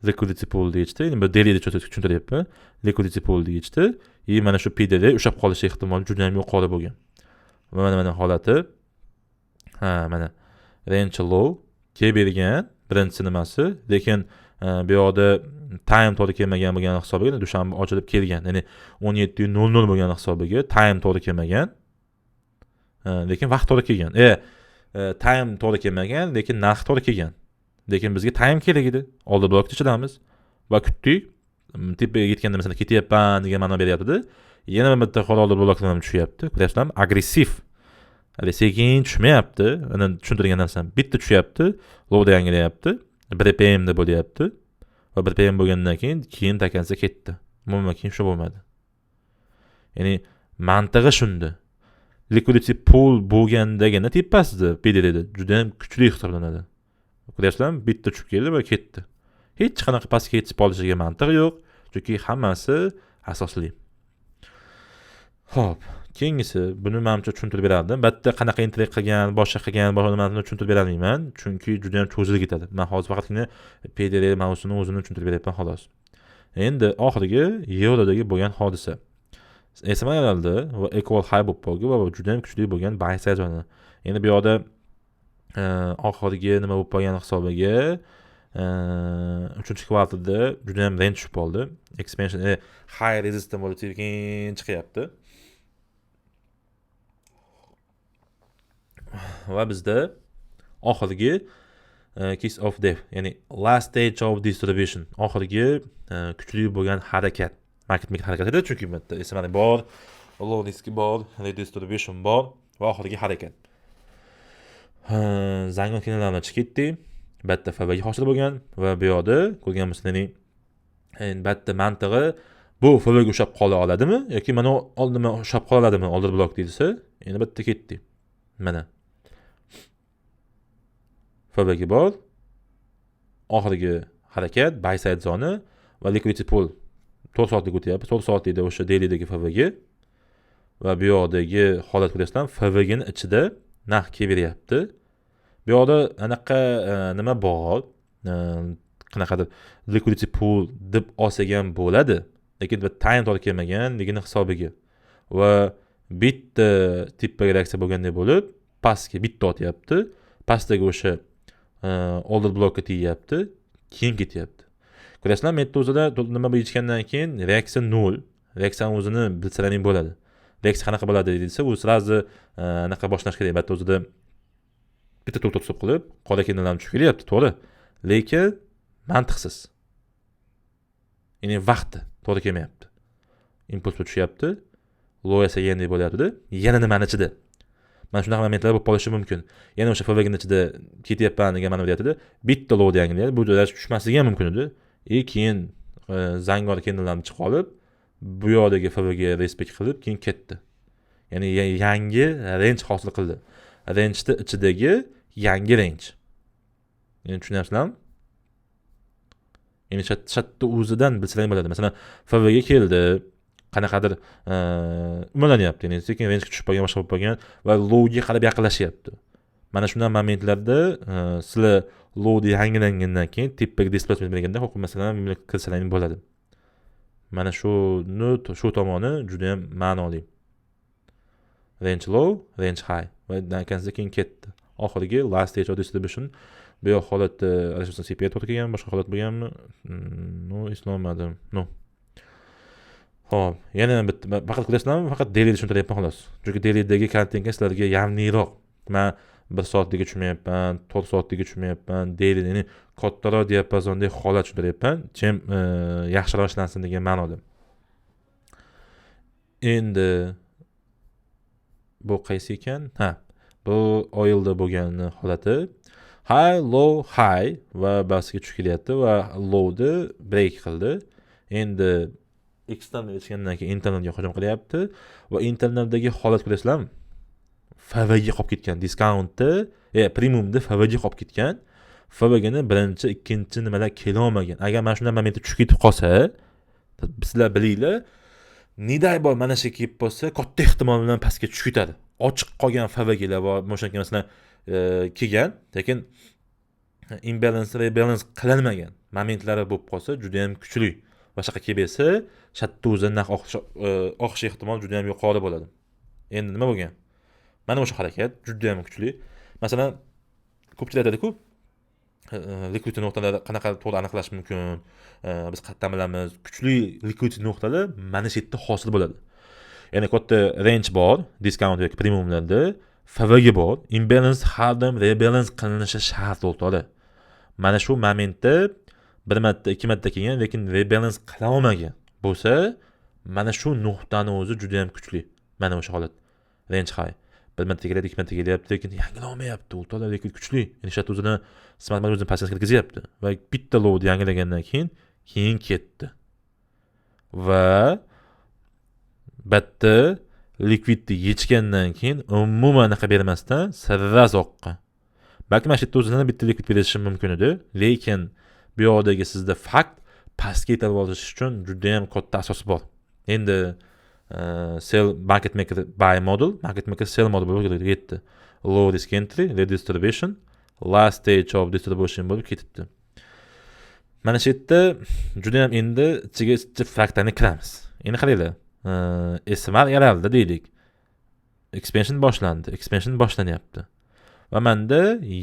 Liquidity pool yechdi. Endi bu dailyda tushuntiryapman. Liquidity pool yechdi. И mana shu PDD ushlab qolish ehtimoli juda ham yuqori bo'lgan. Va mana holati. Ha, mana range low kelib bergan birinchisi nimasi, lekin bu yoqda time to'g'ri kelmagan bo'lgani hisobiga dushanba ochilib kelgan, ya'ni 17:00 bo'lgani hisobiga time to'g'ri kelmagan, lekin vaqt to'g'ri kelgan. Time to'g'ri kelmagan, lekin narx to'g'ri kelgan. Lekin bizga time kerak edi. Oldi blokda ichidamiz va kutdik. Tepaga yetganda masalan ketyapman degan ma'no beryapti. Yana bitta qora oldi blokdan ham tushyapti. Ko'ryapsizlarmi? Agressiv. Hali sekin tushmayapti. Ana tushuntirgan narsam bitta tushyapti, lowda yangilayapti. 1 PM da bo'lyapti. Va 1 PM bo'lgandan keyin takansa ketdi. Umuman keyin shu bo'lmadi. Ya'ni mantig'i shunda. Liquidity pool bo'lgandagina tepasida PDRda juda ham kuchli hisoblanadi. Ko'ryapsizlarmi? Bitta tushib keldi va ketdi. Hech qanaqa pastga ketib qolishiga mantiq yo'q, chunki hammasi asosli. Xo'p, keyingisi, buni manimcha tushuntirib berardim. Bu yerda qanaqa entry qilgan, boshqa qilgan, boshqa nimasini tushuntirib berolmayman, chunki juda ham cho'zilib ketadi. Men hozir faqatgina PDR mavzusini o'zini tushuntirib beryapman xolos. Endi oxirgi yevrodagi bo'lgan hodisa. SMLda va equal high bo'lib qoldi va juda ham kuchli bo'lgan buy side zona. Endi bu yoqda oxirgi nima bo'lib qolgan hisobiga uchinchi kvartalda juda ham range tushib qoldi. Expansion high resistance bo'lib keyin chiqyapti. Va bizda oxirgi kiss of death, ya'ni last stage of distribution, oxirgi kuchli bo'lgan harakat, market maker harakati edi, chunki bu yerda SML bor, low riski bor, redistribution bor va oxirgi harakat. Zangon kanallarni chiqib ketdi. Bu yerda FVG hosil bo'lgan va bu yoqda ko'rganmiz, ya'ni endi bu yerda mantig'i bu FVG ushlab qola oladimi yoki mana nima ushlab qola oladimi order blok deyilsa, endi bu yerda ketdi. Mana FVG bor, oxirgi harakat buy side zona va liquidity pool 4 soatlik o'tyapti. 4 soatlikda o'sha dailydagi FVG va bu yoqdagi holat ko'ryapsizlar, FVGni ichida narx kelib beryapti. Bu yoqda anaqa nima bor, qanaqadir liquidity pool deb olsak ham bo'ladi, lekin time to'g'ri kelmaganligini hisobiga va bitta tepaga reaksiya bo'lgandek bo'lib pastga bitta otyapti, pastdagi o'sha order blokka tegyapti, keyin ketyapti. Ko'rasizlarmi, yerda o'zida nima yechgandan keyin reaksiya nol, reaksiyani o'zini bilsalaring bo'ladi. Reaksiya qanaqa bo'ladi desa, u сразу anaqa boshlash kerak. Albatta o'zida bitta to'xtatib qilib qora candlelarni tushib kelyapti, to'g'ri, lekin mantiqsiz, ya'ni vaqti to'g'ri kelmayapti. Impuls tushyapti, low yasagandek bo'lyaptida, yana nimani ichida mana shunaqa momentlar bo'lib qolishi mumkin. Yana o'sha FVGni ichida ketyapman degan ma'no beryaptida, bitta lowni yangilayapti, bu joyda tushmasligi ham mumkin edi. И keyin zangor candlelarni chiqib olib bu yoqdagi FVG respect qilib keyin ketdi. Ya'ni yangi range hosil qildi. Rangeni ichidagi yangi range. Endi tushunyapsizlarmi? Ya'ni shatda o'zidan bilsalaring bo'ladi. Masalan, FVG keldi, qanaqadir umalanyapti, ya'ni sekin rangega tushib qolgan, boshqa bo'lib qolgan va lowga qarab yaqinlashyapti. Mana shunday momentlarda sizlar lowni yangilangandan keyin tepaga displacement berganda, masalan, kirsalaring bo'ladi. Mana shuni shu tomoni juda ham ma'noli. Range low, range high va dankansa keyin ketdi. Oxirgi last stage of distribution bu yoq holatda adashmasam CPI to'g'ri kelgan, boshqa holat bo'lganmi? Ну, eslolmadim. Ну. Xo'p, yana bitta faqat ko'rasizlarmi? Faqat daily tushuntiryapman xolos. Chunki dailydagi kontentga sizlarga yamniyroq. Man 1 soatliga tushmayapman, 4 soatliga tushmayapman, daily, ya'ni kattaroq diapazondagi holat tushuntiryapman, чем yaxshiroq ishlansin degan ma'noda. Endi bu qaysi ekan? Ha, bu oilda bo'lgan holati. High, low, high va pastga tushib kelyapti va lowni break qildi. Endi external ichgandan keyin internalga hujum qilyapti va internaldagi holat ko'rasizlarmi? FVG qolib ketgan, discountni, premiumni FVG qolib ketgan. FVGni birinchi, ikkinchi nimalar kelolmagan. Agar mana shunday momentda tushib ketib qolsa, sizlar bilinglar, не дай бог mana shu kelib qolsa, katta ehtimol bilan pastga tushib ketadi. Ochiq qolgan FVGlar bor, o'shanga masalan kelgan, lekin imbalance, rebalance qilinmagan momentlari bo'lib qolsa, juda ham kuchli. Va shunaqa kelib bersa, shatda o'zi narx oqishi ehtimol juda ham yuqori bo'ladi. Endi nima bo'lgan? Mana o'sha harakat juda ham kuchli. Masalan, ko'pchilik aytadi-ku, liquidity nuqtalari qanaqa to'g'ri aniqlash mumkin? Biz qayerdan bilamiz? Kuchli liquidity nuqtalar mana shu yerda hosil bo'ladi. Ya'ni katta range bor, discount yoki premiumlarda FVG bor, imbalance har doim rebalance qilinishi shart o'rtoqlar. Mana shu momentda bir marta, ikki marta kelgan, lekin rebalance qila olmagan bo'lsa, mana shu nuqtani o'zi juda ham kuchli. Mana o'sha holat. Range high. Bir marta kelyapti, ikki marta kelyapti, lekin yangilolmayapti o'rtoqlar, lekin kuchli. Ya'ni shu o'zini smart o'zini pastga kirgizyapti va bitta lowni yangilagandan keyin ketdi. Va bitta Likvidni yechgandan keyin umuman anaqa bermasdan sirraz oqqan. Balki mana shu yerda o'zidan bitta likvid berishi mumkin edi, lekin bu yoqdagi sizda fakt pastga yetarib olish uchun juda ham katta asos bor. Endi sell market maker buy model, market maker sell model bo'lib ketdi. Low risk entry, redistribution, last stage of distribution bo'lib ketibdi. Mana shu yerda juda ham endi ichiga fraktani kiramiz. Endi qaranglar, SMR yaraldi deylik. Expansion boshlandi, expansion boshlanyapti. Va menda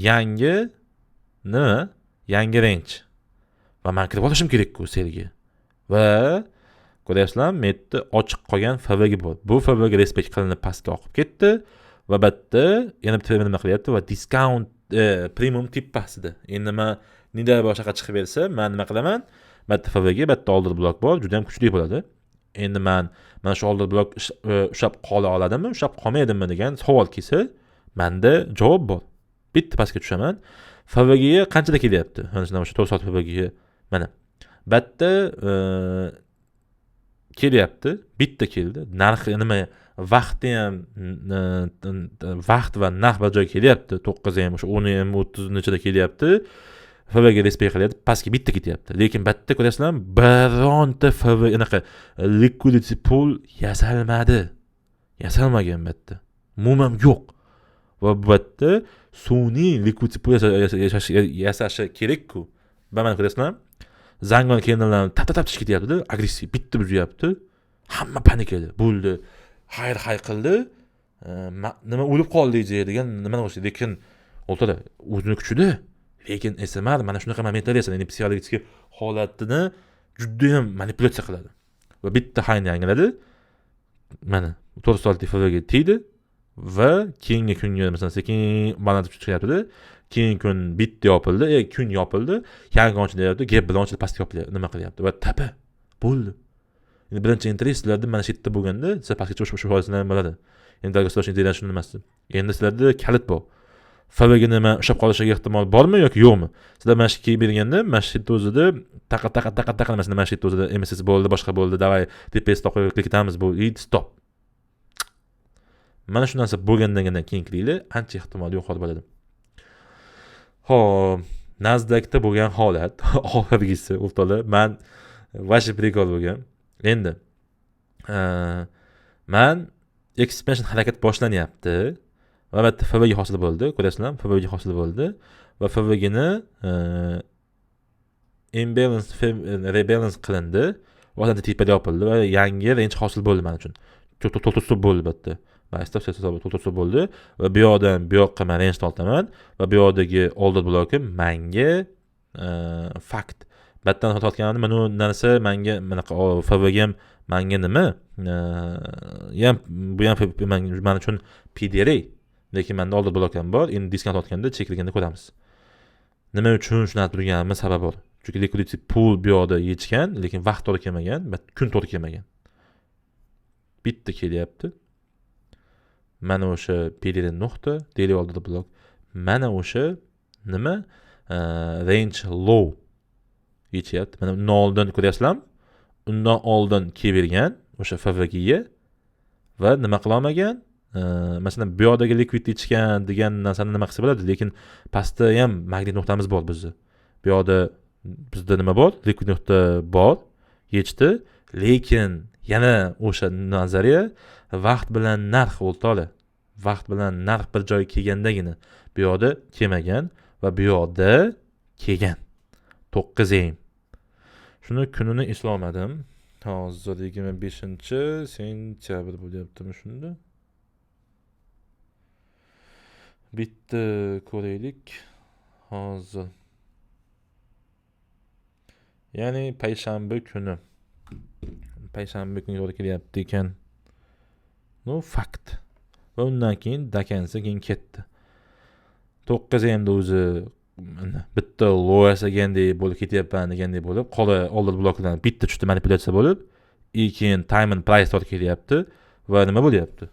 yangi nima? Yangi range. Va men kirib olishim kerak-ku sellga. Va ko'ryapsizlarmi, bu yerda ochiq qolgan FVG bor. Bu FVG respekt qilinib pastga oqib ketdi va bu yerda yana bitta nima qilyapti va discount premium tepasida. Endi men nida boshqa chiqib bersa, men nima qilaman? Bu yerda FVG, bu yerda order blok bor, juda ham kuchli bo'ladi. Endi men mana shu order blok ushlab qola oladimi, ushlab qolmaydimi degan savol kelsa, menda javob bor. Bitta pastga tushaman. FVGga qanchada kelyapti? Mana shu 4 soat FVGga mana. Bu yerda kelyapti, bitta keldi. Narxi nima, vaqti ham, vaqt va narx bir joyga kelyapti. 9 ham, o'sha 10 ham 30 nechada kelyapti. FVG respekt qilyapti, pastga bitta ketyapti. Lekin bu yerda ko'ryapsizlarmi, bironta FV anaqa liquidity pool yasalmadi. Yasalmagan bu yerda. Umuman yo'q. Va bu yerda sun'iy liquidity pool yasashi kerak-ku. Va mana ko'ryapsizlarmi? Zangon candlelarni tap tap tap ketyapti-da, agressiv bitta buzyapti. Hamma panikada. Bo'ldi. Xayr hay qildi. Nima o'lib qoldik degan nimani o'xshaydi, lekin o'rtada o'zini kuchida. Lekin SMR mana shunaqa momentlar yasadi, ya'ni psixologik holatini judayam manipulyatsiya qiladi. Va bitta highni yangiladi. Mana 4 soatlik FVG tegdi va keyingi kunga masalan sekin baland chiqyapti. Keyingi kun bitta yopildi, kun yopildi, yangi ochilyapti, gap bilan ochilib pastga yopilyapti, nima qilyapti va tapa bo'ldi. Endi birinchi entry sizlarda mana shu yerda bo'lganda, sizlar pastga chiqish o'sha ham bo'ladi. Endi долгосрочный ideyalar shuni nimasi. Endi sizlarda kalit bor. FVG nima ushlab qolishiga ehtimol bormi yoki yo'qmi? Sizlar mana shu kelib berganda, mana shu yerda o'zida taqa taqa taqa taqa, masalan, mana shu yerda o'zida MSS bo'ldi, boshqa bo'ldi, давай tepaga stop qo'yib ketamiz, bu и stop. Mana shu narsa bo'lgandan keyin kiringlar, ancha ehtimol yuqori bo'ladi. Xo'p, Nasdaqda bo'lgan holat oxirgisi o'rtoqlar, man вообще прикол bo'lgan. Endi man expansion harakat boshlanyapti va albatta FVG hosil bo'ldi, ko'ryapsizlarmi? FVG hosil bo'ldi va FVGni imbalance rebalance qilindi va tepada yopildi va yangi range hosil bo'ldi mana uchun. To'rtta bo'ldi bu yerda. To'rtta bo'ldi va bu yoqdan bu yoqqa man range tortaman va bu yoqdagi order blokim manga fakt. Bu yerdan tortganimda mana bu narsa manga bunaqa FVG ham manga nima? Ham bu ham man uchun PDRA. Lekin menda order blok ham bor. Endi discount otganda chekligini ko'ramiz. Nima uchun shuni aytib turganimni sababi bor. Chunki liquidity pool bu yoqda yechgan, lekin vaqt to'g'ri kelmagan, kun to'g'ri kelmagan. Bitta kelyapti. Mana o'sha PDR nuqta, daily order block. Mana o'sha nima? Range low yechyapti. Mana undan oldin ko'ryapsizlarmi? Undan oldin kelib bergan o'sha FVGga va nima qila olmagan? Masalan, bu yoqdagi likvid yechgan degan narsani nima qilsa bo'ladi, lekin pastda ham magnit nuqtamiz bor bizni. Bu yoqda bizda nima bor? Likvid nuqta bor, yechdi, lekin yana o'sha nazariya vaqt bilan narx o'rtoqlar. Vaqt bilan narx bir joyga kelgandagina bu yoqda kelmagan va bu yoqda kelgan. 9 AM. Shuni kunini eslolmadim. Hozir 25-sentyabr bo'lyaptimi shunda? Bitta ko'raylik. Hozir. Ya'ni payshanba kuni. Payshanba kuni to'g'ri kelyapti ekan. Ну, fakt. Va undan keyin до конца keyin ketdi. 9 AMda o'zi bitta low yasagandek bo'lib ketyapman degandek bo'lib, qora order blokdan bitta tushdi manipulyatsiya bo'lib, и keyin time and price to'g'ri kelyapti va nima bo'lyapti?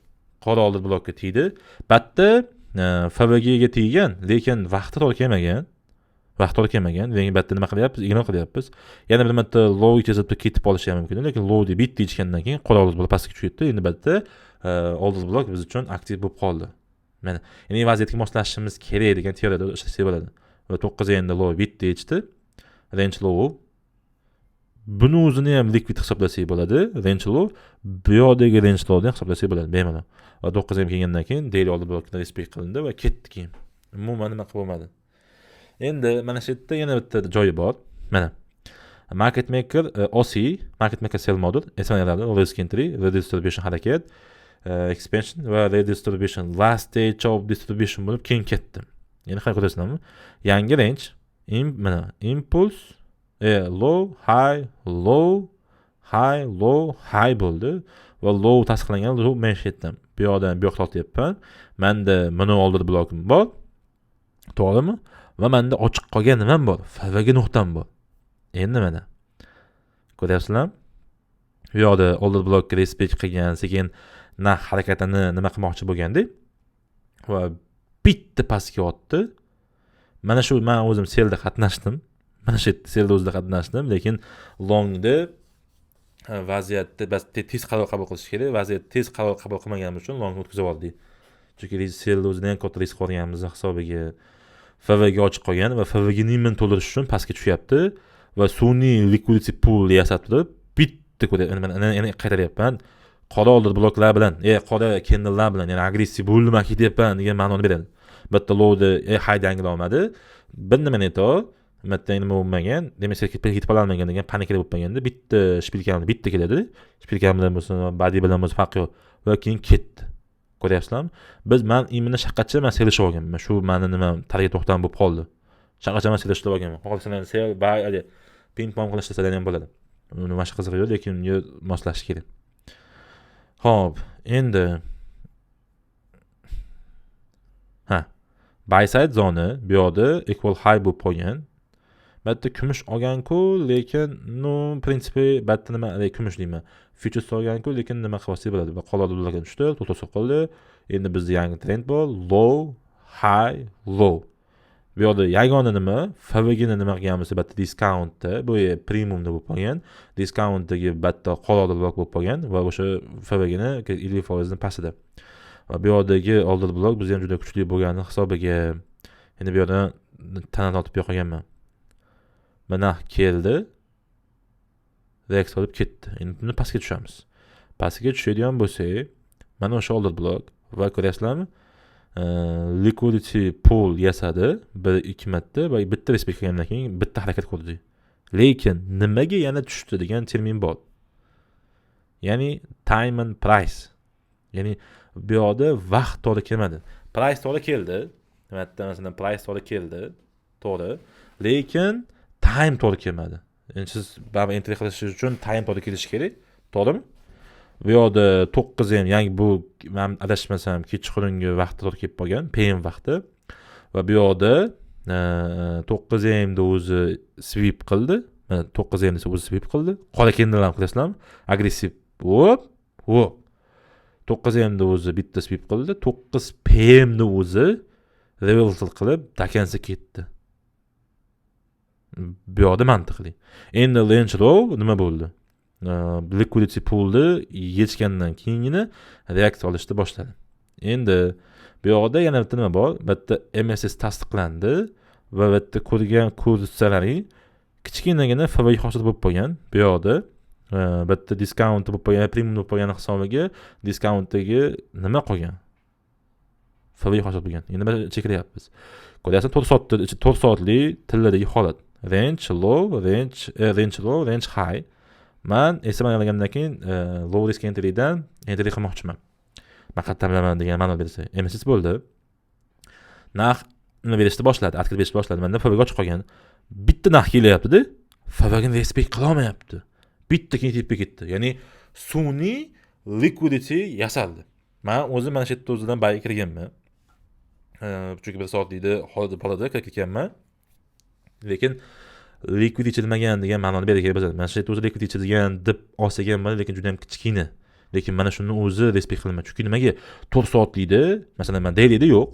Qora order blokka tegdi. Bitta FVGga teggan, lekin vaqti to'g'ri kelmagan. Vaqt to'g'ri kelmagan. Demak, bu yerda nima qilyapmiz? Ignor qilyapmiz. Yana bir marta low chizib ketib olishi ham mumkin, lekin lowni bitta ichgandan keyin qora order blok pastga tushib ketdi. Endi bu yerda order blok biz uchun aktiv bo'lib qoldi. Mana, ya'ni vaziyatga moslashishimiz kerak degan teoriyada ishlasak bo'ladi. Va 9 endi low bitta ichdi. Range low. Buni o'zini ham likvid hisoblasak bo'ladi. Range low, bu yoqdagi range lowni ham hisoblasak bo'ladi bemalol. Va 9 ham kelgandan keyin daily order blokni respekt qilindi va ketdi keyin. Umuman nima qilib bo'lmadi. Endi mana shu yerda yana bitta joyi bor. Mana. Market maker OC, market maker sell model, SML'larda risk entry, redistribution harakat, expansion va redistribution last stage of distribution bo'lib keyin ketdi. Ya'ni qanday ko'rasizlarmi? Yangi range, mana impulse, low, high, low, high, low, high bo'ldi va low tasdiqlangan low men shu yerdan. Bu yoqdan bu yoqqa tortyapman. Menda mana order blokim bor. To'g'rimi? Va menda ochiq qolgan nimam bor? FVG nuqtam bor. Endi mana. Ko'ryapsizlarmi? Bu yoqda order blokka respekt qilgan, sekin narx harakatini nima qilmoqchi bo'lgandek va bitta pastga otdi. Mana shu men o'zim sellda qatnashdim. Mana shu yerda sellda o'zida qatnashdim, lekin longda vaziyatda bas tez qaror qabul qilish kerak. Vaziyat tez qaror qabul qilmaganim uchun longni o'tkazib yubordik. Chunki sellda o'zida ham katta risk olganimiz hisobiga FVG ochiq qolgan va FVGni imini to'ldirish uchun pastga tushyapti va sun'iy liquidity pool yasab turib bitta ko'ryapman, yana qaytaryapman. Qora order bloklar bilan, qora candlelar bilan, ya'ni agressiv bo'ldim, man ketyapman degan ma'noni beradi. Bitta lowni high yangila olmadi. Bir nimani ayto, bitta nima bo'lmagan, demak ketib qololmagan degan panikada bo'lib qolganda bitta шпилька ni bitta keladi. Шпилька bilan bo'lsin, body bilan bo'lsin, farqi yo'q. Va keyin ketdi. Ko'ryapsizlarmi? Biz man именно shaqacha man sell ishlab olganman. Shu mani nima target nuqtam bo'lib qoldi. Shaqacha man sell ishlab olganman. Xohlasalar sell, buy, haligi ping pong qilib ishlasalar ham bo'ladi. Uni mana shu qizig'i yo'q, lekin unga moslashish kerak. Xo'p, endi ha, buy side zona bu yoqda equal high bo'lib qolgan. Bu yerda kumush olgan-ku, lekin ну, в принципе, bu yerda nima, kumush deyman. Futures olgan-ku, lekin nima qilib olsak bo'ladi. Va qoladi ularga tushdi, to'xtasa qoldi. Endi bizda yangi trend bor, low, high, low. Bu yoqda yagona nima, FVGni nima qilganmiz, bu yerda discountda, bu premiumda bo'lib qolgan. Discountdagi bu yerda qoladi blok bo'lib qolgan va o'sha FVGni 50% dan pastida. Va bu yoqdagi order blok bizga ham juda kuchli bo'lgani hisobiga endi bu yoqdan tana tortib yo'qolganman. Mana keldi. Reaksiya olib ketdi. Endi buni pastga tushamiz. Pastga tushadigan bo'lsak, mana o'sha order blok va ko'ryapsizlarmi? Liquidity pool yasadi bir ikki marta va bitta respekt qilgandan keyin bitta harakat ko'rdik. Lekin nimaga yana tushdi degan termin bor. Ya'ni time and price. Ya'ni bu yoqda vaqt to'g'ri kelmadi. Price to'g'ri keldi. Nima masalan price to'g'ri keldi. To'g'ri. Lekin time to'g'ri kelmadi. Endi siz baribir entry qilish uchun time to'g'ri kelishi kerak. To'g'rimi? Bu yoqda 9 ham yangi bu men adashmasam kechqurungi vaqtda to'g'ri kelib qolgan, PM vaqti. Va bu yoqda 9 Mda o'zi sweep qildi. Mana 9 M desa o'zi sweep qildi. Qora candle ham qilasizlarmi? Agressiv. Hop, hop. 9 Mda o'zi bitta sweep qildi. 9 PM ni o'zi reversal qilib до конца ketdi. Bu yoqda mantiqli. Endi range low nima bo'ldi? Liquidity poolni yechgandan keyingina reaksiya olishni boshladi. Endi bu yoqda yana bitta nima bor? Bu yerda MSS tasdiqlandi va bu yerda ko'rgan ko'rsalaring kichkinagina FVG hosil bo'lib qolgan bu yoqda. Bu yerda discount bo'lib qolgan, premium bo'lib qolgani hisobiga discountdagi nima qolgan? FVG hosil bo'lgan. Endi biz chekiryapmiz. Ko'ryapsiz, 4 soatda 4 soatlik tilladagi holat. Range low, range, range low, range high. Man SML olgandan keyin low risk entrydan entry qilmoqchiman. Man qayerdan bilaman degan ma'no bersa. MSS bo'ldi. Narx nima berishni boshladi, откат berishni boshladi. Menda FVG ochiq qolgan. Bitta narx kelyapti-da, FVGni respekt qila olmayapti. Bitta keyin tepaga ketdi. Ya'ni sun'iy liquidity yasaldi. Man o'zim mana shu yerda o'zidan buyga kirganman. Chunki bir soatlikda holat bo'ladi, kirib ketganman. Lekin liquidity ichilmagan degan ma'noni beradi kerak bo'ladi. Mana shu yerda o'zi liquidity ichilgan deb olsak ham bo'ladi, lekin juda ham kichkina. Lekin mana shuni o'zi respekt qilinmaydi. Chunki nimaga 4 soatlikda, masalan, man dailyda yo'q,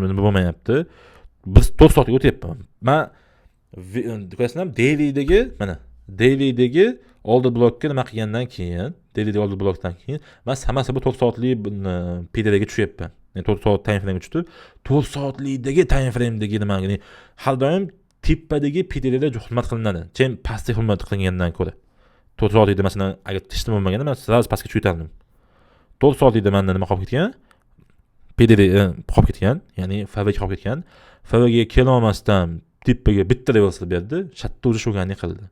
nima bo'lmayapti. Biz 4 soatga o'tyapman. Man ko'rasizlar, dailydagi, mana dailydagi order blokka nima qilgandan keyin, dailydagi order blokdan keyin man hammasi bu 4 soatlik PDRga tushyapman. Yani 4 soat time frame'ga tushdi. 4 soatlikdagi time frame'dagi nima, ya'ni har doim tepadagi PDRda hurmat qilinadi, чем pastda hurmat qilingandan ko'ra. 4 soatlikda, masalan, agar teshdim bo'lmaganda, man сразу pastga tushib ketardim. 4 soatlikda manda nima qolib ketgan? PDR qolib ketgan, ya'ni FVG qolib ketgan. FVGga kelolmasdan tepaga bitta reversal berdi, shatda o'zi shu qildi.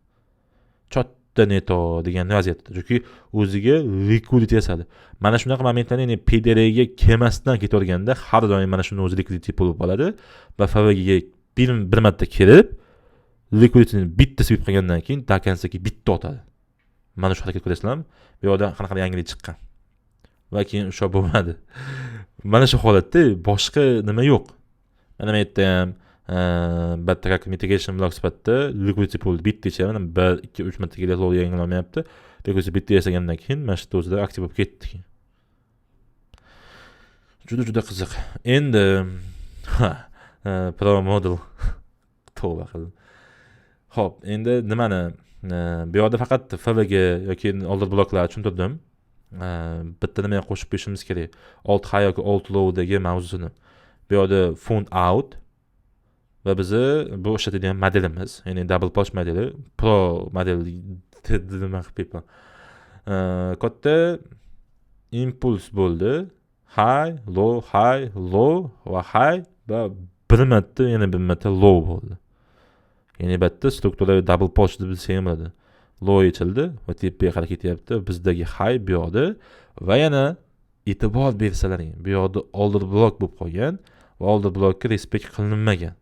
Чё-то не то degan vaziyatda, chunki o'ziga liquidity yasadi. Mana shunaqa momentlarni, ya'ni PDRga kelmasdan ketaverganda, har doim mana shuni o'zi liquidity bo'lib oladi va FVGga bir marta kelib, liquidityni bitta sweep qilgandan keyin до конца bitta otadi. Mana shu harakat ko'rasizlarmi? Bu yoqda qanaqa yangilik chiqqan va keyin ushlab bo'lmadi. Mana shu holatda boshqa nima yo'q. Mana bu yerda ham bitta как mitigation block sifatida liquidity pool bitta ichadi. Bir, ikki, uch marta kelyapti, yangilolmayapti. Liquidity bitta yasagandan keyin mana shu yerda o'zida aktiv bo'lib ketdi. Juda juda qiziq. Endi pro model, tavba qildim. Ho'p, endi nimani, bu yoqda faqat FVG yoki order bloklar tushuntirdim. Bitta nimaga qo'shib qo'yishimiz kerak, old high yoki old lowdagi mavzusini. Bu yoqda funt AUD va bizni bu ishlatadigan modelimiz, ya'ni double poch modeli, pro model nima qilib qo'yibman. Katta impuls bo'ldi, high, low, high, low va high va bir marta, yana bir marta low bo'ldi. Ya'ni bu yerda struktura double poch deb bilsak ham bo'ladi. Low yechildi va tepaga qarab ketyapti. Bizdagi high bu yoqda va yana e'tibor bersalaring, bu yoqda order blok bo'lib qolgan va order blokka respekt qilinmagan,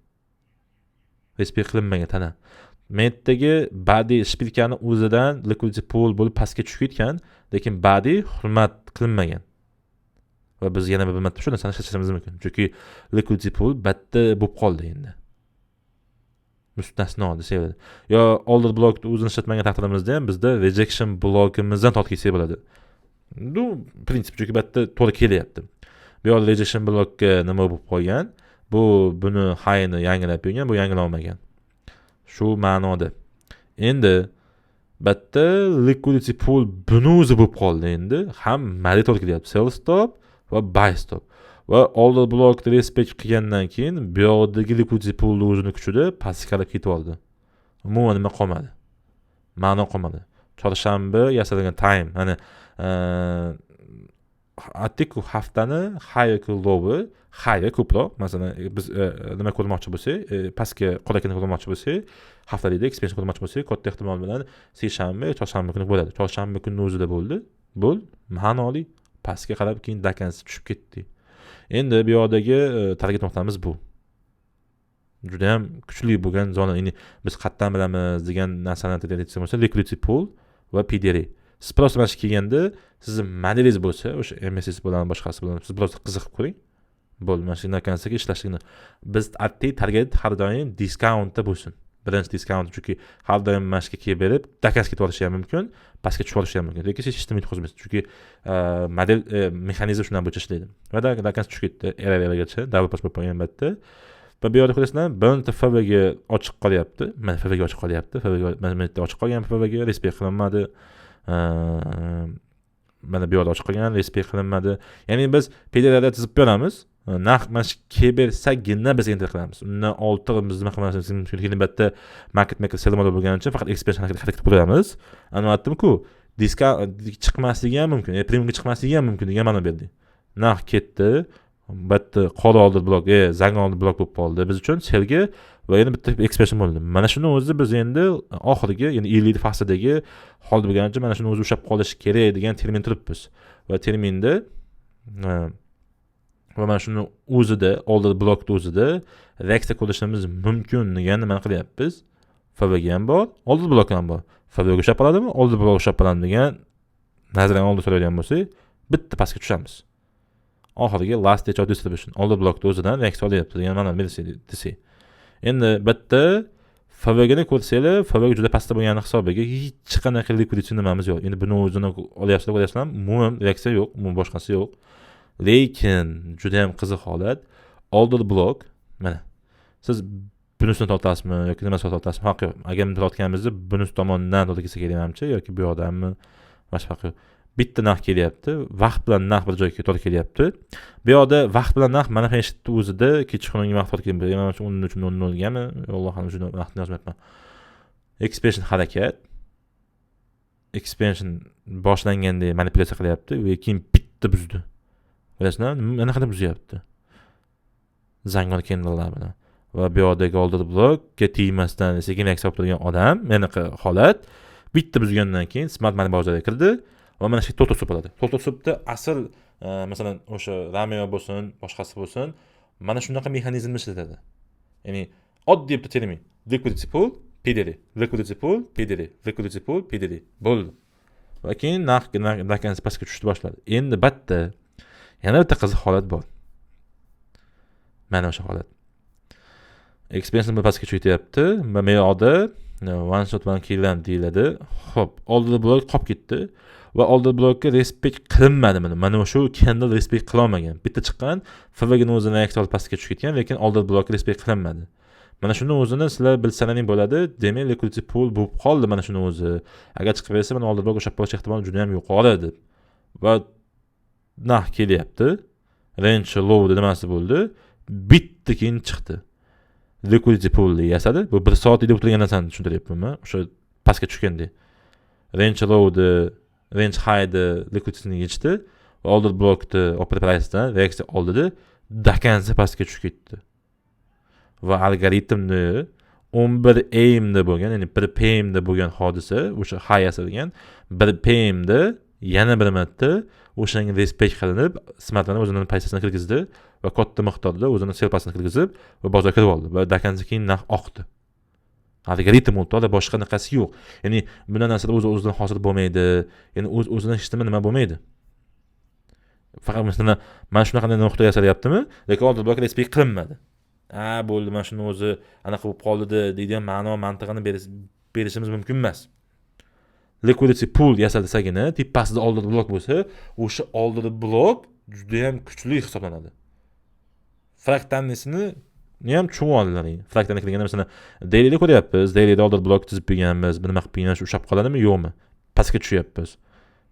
respekt qilinmagan tana. Mendagi body шпилька ni o'zidan liquidity pool bo'lib pastga tushib ketgan, lekin body hurmat qilinmagan va biz yana bir marta shu narsani ishlatishimiz mumkin, chunki liquidity pool bitta bo'lib qoldi, endi mustasno desak bo'ladi. Yo order blokni o'zini ishlatmagan taqdirimizda ham bizda rejection blokimizdan tortib ketsak bo'ladi. Bu prinsip, chunki bu yerda to'g'ri kelyapti. Bu yoqda rejection blokka nima bo'lib qolgan? Bu buni highni yangilab qo'ygan, bu yangilolmagan shu ma'noda. Endi bu yerda liquidity pool buni o'zi bo'lib qoldi. Endi ham model to'g'ri kelyapti, sell stop va buy stop va order blokni respekt qilgandan keyin bu yoqdagi liquidity poolni o'zini kuchida pastga qarab ketib oldi. Umuman nima qolmadi, ma'no qolmadi. Chorshanba yasalgan time, mana aytdikku, haftani high yoki lowi, high ko'proq. Masalan, biz nima ko'rmoqchi bo'lsak, pastga qorakini ko'rmoqchi bo'lsak, haftalikda expansion ko'rmoqchi bo'lsak, katta ehtimol bilan seshanba, chorshanba kuni bo'ladi. Chorshanba kunini o'zida bo'ldi, bo'l ma'noli pastga qarab keyin до конца tushib ketdi. Endi bu yoqdagi target nuqtamiz bu judayam kuchli bo'lgan zona. Ya'ni biz qayerdan bilamiz degan narsani aytsa bo'lsa, liquidity pool va PDR. Siz просто mana shu kelganda sizni modelingiz bo'lsa, o'sha MSS bilan, boshqasi bilan siz просто qiziqib ko'ring, bo'ldi. Mana shu narsaga ishlashlikni biz aytdik, target har doim discountda bo'lsin, birinchi discount, chunki har doim mana shu yerga kelib berib до конца ketib yuborishi ham mumkin, pastga tushib yuborishi ham mumkin, lekin hech nima yutqazmaysiz, chunki model, mexanizm shundan bo'yicha ishlaydi. Va до конца tushib ketdi RRgacha, double bo'lib qolgan bu yerda. Va bu yoqda ko'rasizlar, bironta FVG ochiq qolyapti. Mana FVG ochiq qolyapti, FVG mana bu yerda ochiq qolgan, FVG respekt qilinmadi. Mana bu yoqda ochiq qolgan, respekt qilinmadi. Ya'ni biz PDRda tizib beramiz, narx mana shu kelib bersagina biz enter qilamiz. Undan ortiq biz nima qilmasimiz mumkin? Bu yerda market maker sell model bo'lgani uchun faqat expansion harakat qilamiz. Ana aytdimku, diska chiqmasligi ham mumkin, premiumga chiqmasligi ham mumkin degan ma'no berdik. Narx ketdi, bu yerda qora order blok, zangi order blok bo'lib qoldi biz uchun sellga va yana bitta expansion bo'ldi. Mana shuni o'zi biz endi oxirgi, ya'ni 50 faslidagi holda bo'lgani uchun mana shuni o'zi ushlab qolish kerak degan termin turibmiz va terminda va mana shuni o'zida, order blokni o'zida reaksiya ko'rishimiz mumkin degan nimani qilyapmiz. FVG ham bor, order blok ham bor. FVG ushlab qoladimi, order blok ushlab qoladimi degan nazariyan oldin so'raydigan bo'lsak, bitta pastga tushamiz. Oxirgi last stage of distribution, order blokni o'zidan reaksiya olyapti degan ma'noni bersak desak, endi bitta FVGni ko'rsanglar, FVG juda pastda bo'lgani hisobiga hech qanaqa liquidity nimamiz yo'q. Endi buni o'zini olyapsizlar, ko'ryapsizlar, umuman reaksiya yo'q, umuman boshqasi yo'q. Lekin juda ham qiziq holat, order blok mana Siz bunisini tortasizmi yoki nimasini tortasizmi, farqi yo'q. Agar buni tortganimizda bunisi tomondan to'g'ri kelsa kerak manimcha, yoki bu yoqdanmi, boshqa farqi yo'q. Bitta narx kelyapti, vaqt bilan narx bir joyga to'g'ri kelyapti. Bu yoqda vaqt bilan narx mana shu o'zida kechqurungi vaqt to'g'ri kelyapti. Manimcha 13:00gami, Alloh alam, shuni vaqtini yozmayapman. Expansion harakat, expansion boshlanganda manipulyatsiya qilyapti va keyin bitta buzdi. Bilasizlar, nima qilib buzyapti? Zangor candlelar bilan. Va bu yoqdagi order blokka tegmasdan sekin reaksiya olib turgan odam, ya'ni holat bitta buzgandan keyin smart money bozorga kirdi va mana shu turtle soup bo'ladi. Turtle soupda asl, masalan, o'sha Rameo bo'lsin, boshqasi bo'lsin, mana shunaqa mexanizmni ishlatadi. Ya'ni oddiy bitta termin: liquidity pool, PDD, liquidity pool, PDD, liquidity pool, PDD bo'ldi. Va keyin narx pastga tushishni boshladi. Endi bitta yana bitta qiziq holat bor. Mana o'sha holat. Expansion pastga tushyapti va bu yoqda one shot, one kill ham deyiladi. Xo'p, order blok qolib ketdi va order blokka respect qilinmadi mana. Mana shu candle respect qilolmagan. Bitta chiqqan, FVGni o'zini reaksiya olib pastga tushib ketgan, lekin order blokka respect qilinmadi. Mana shuni o'zini sizlar bilsalaring bo'ladi. Demak, liquidity pool bo'lib qoldi mana shuni o'zi. Agar chiqib bersa, mana order blok ushlab qolish ehtimoli juda ham yuqori deb. Va narx kelyapti. Range low nimasi bo'ldi? Bitta keyin chiqdi. Liquidity pool yasadi. Bu 1 soatlik deb o'tirgan narsani tushuntiryapman. O'sha pastga tushganda. Range lowni, range highni liquidityni yechdi va order blokni upper pricedan reaksiya oldida до конца pastga tushib ketdi. Va algoritmni 11 AMda bo'lgan, ya'ni 1 PMda bo'lgan hodisa, o'sha high yasalgan 1 PMda yana bir marta o'shanga respect qilinib, smartlarni o'zini pozitsiyasini kirgizdi va katta miqdorda o'zini sell pasini kirgizib va bozorga kirib oldi va до конца keyin narx oqdi. Algoritm o'rtoqda, boshqa anaqasi yo'q. Ya'ni bunday narsalar o'z o'zidan hosil bo'lmaydi, ya'ni o'z o'zidan hech nima nima bo'lmaydi. Faqat, masalan, mana shunaqa nuqta yasalyaptimi, lekin order blok respect qilinmadi, ha, bo'ldi, mana shuni o'zi anaqa bo'lib qoldi deydigan ma'no mantig'ini berishimiz mumkin emas. Liquidity pool yasalsagina, tepasida order blok bo'lsa, o'sha order blok judayam kuchli hisoblanadi. Фрактальный sini ham tushunib oldilaring. Фрактальный kirganda, masalan, dailyda ko'ryapmiz, dailyda order blok chizib qo'yganmiz, nima qilib qo'ygan, shu ushlab qoladimi, yo'qmi, pastga tushyapmiz,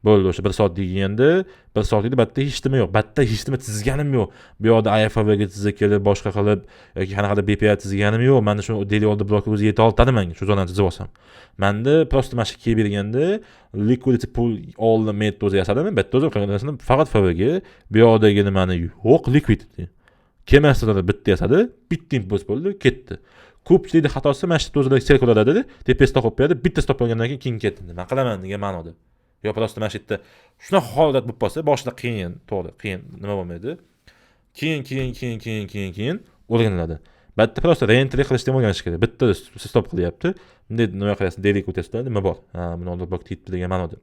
bo'ldi. O'sha bir soat deganda, bir soatlikda bitta hech nima yo'q, bitta hech nima chizganim yo'q. Bu yoqda IFVG chizib kelib, boshqa qilib yoki qanaqadir BPA chizganim yo'q. Mana shu daily order blokni o'zi yeta oladi manga, shu zonani chizib olsam. Manda просто mana shu kelib berganda liquidity pool oldin metod o'zi yasadimi, bitta o'zi qilgan narsani, faqat FVG, bu yoqdagi nimani yo'q, liquidity kelmasdan bitta yasadi, bitta impuls bo'ldi, ketdi. Ko'pchilikni xatosi mana shu yerda o'zida sell ko'radi, tepasida qo'yib qo'yadi, bitta stop olgandan keyin ketdi, nima qilaman degan ma'noda. Yo просто mana shu yerda shunaqa holat bo'lib qolsa, boshida qiyin, to'g'ri, qiyin, nima bo'lmaydi, keyin keyin keyin keyin keyin keyin o'rganiladi. Bitta просто reentry qilishni ham o'rganish kerak. Bitta stop qilyapti, bunday nima qilyapsiz, daily o'tasizda, nima bor, ha, buni order blok tegibdi degan ma'noda.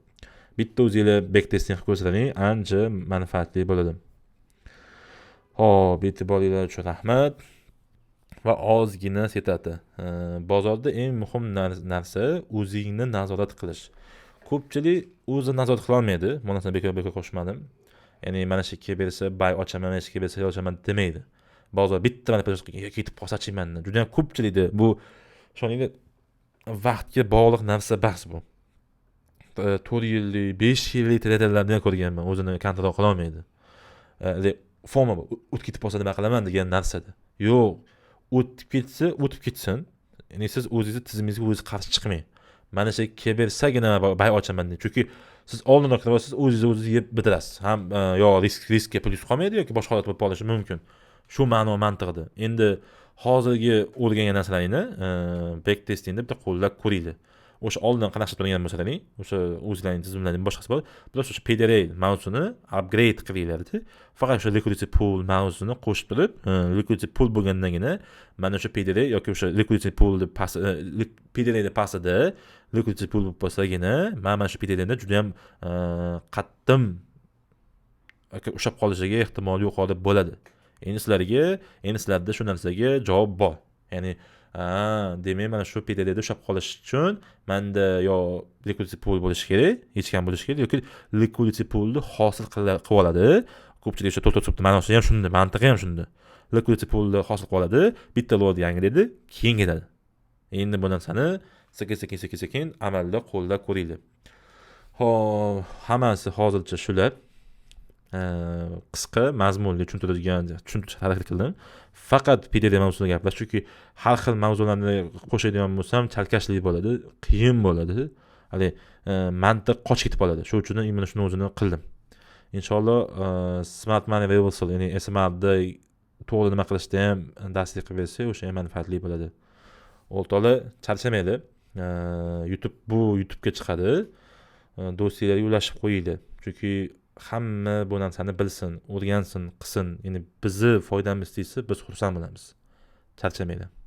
Bitta o'zinglar back testing qilib ko'rsalaring, ancha manfaatli bo'ladi. Ho'p, e'tiboringlar uchun rahmat. Va ozgina setati. Bozorda eng muhim narsa o'zingni nazorat qilish. Ko'pchilik o'zi nazorat qilolmaydi. Bu narsani bekor bekor qo'shmadim. Ya'ni mana shu yerga bersa buy ochaman, mana shu yerga bersa ochaman demaydi. Bozor bitta mana ketib qolsachi mandan. Juda ham ko'pchilikda bu, ishoninglar, vaqtga bog'liq narsa bahs bu. 4 yillik, 5 yillik treyderlarni ham ko'rganman, o'zini контроль qilolmaydi. FOMO, o'tib ketib qolsa nima qilaman degan narsada. Yo'q, o'tib ketsa o'tib ketsin. Ya'ni siz o'zingizni tizimingizga o'zingiz qarshi chiqmang. Mana shu kelabersagina buy ochaman deng, chunki siz oldinroq kirib olsangiz, o'zingizni o'zingiz yeb bitirasiz ham, yo riskka plyus qolmaydi yoki boshqa holat bo'lib qolishi mumkin, shu ma'no mantig'ida. Endi hozirgi o'rgangan narsalaringni back testingda bitta qo'llab ko'ringlar. O'sha oldin qanaqa turgan bo'lsalaring, o'sha o'zlaring tizimlaring boshqasi bor. Плюс o'sha PDRA mavzusini upgrade qilinglarda, faqat o'sha liquidity pool mavzusini qo'shib turib, liquidity pool bo'lgandagina mana o'sha PDRA yoki o'sha liquidity poolni past, PDRAni pastida liquidity pool bo'lib qolsagina, mana shu PDRAda juda yam qattiq ushlab qolishiga ehtimol yuqori bo'ladi. Endi sizlarga, endi sizlarda shu narsaga javob bor. Ya'ni demak, mana shu PDRda ushlab qolish uchun manda yo liquidity pool bo'lishi kerak, hech kam bo'lishi kerak yoki liquidity poolni hosil qilib oladi. Ko'pchilik o'sha to'rt to'rt ma'nosi ham shunda, mantig'i ham shunda. Liquidity poolni hosil qilib oladi, bitta lot yangilaydi, keyin ketadi. Endi bu narsani sekin, sekin, sekin, sekin amalda qo'llab ko'ringlar. Ho'p, hammasi hozircha shular. Qisqa, mazmunli tushuntiradigan tushuntirishga harakat qildim. Faqat PDD mavzusida gaplashish, chunki har xil mavzularni qo'shadigan bo'lsam, chalkashlik bo'ladi, qiyin bo'ladi, haligi mantiq qochib ketib qoladi. Shu uchun именно shuni o'zini qildim. Inshaalloh, smart money reversal, ya'ni SMRda to'g'ri nima qilishda ham darslik qilib bersak, o'sha ham manfaatli bo'ladi. O'rtoqlar, charchamanglar. YouTube, bu YouTubega chiqadi, do'stlarga ulashib qo'yinglar, chunki hamma bu narsani bilsin, o'rgansin, qilsin. Ya'ni bizni foydamiz tegsa, biz xursand bo'lamiz. Charchamanglar.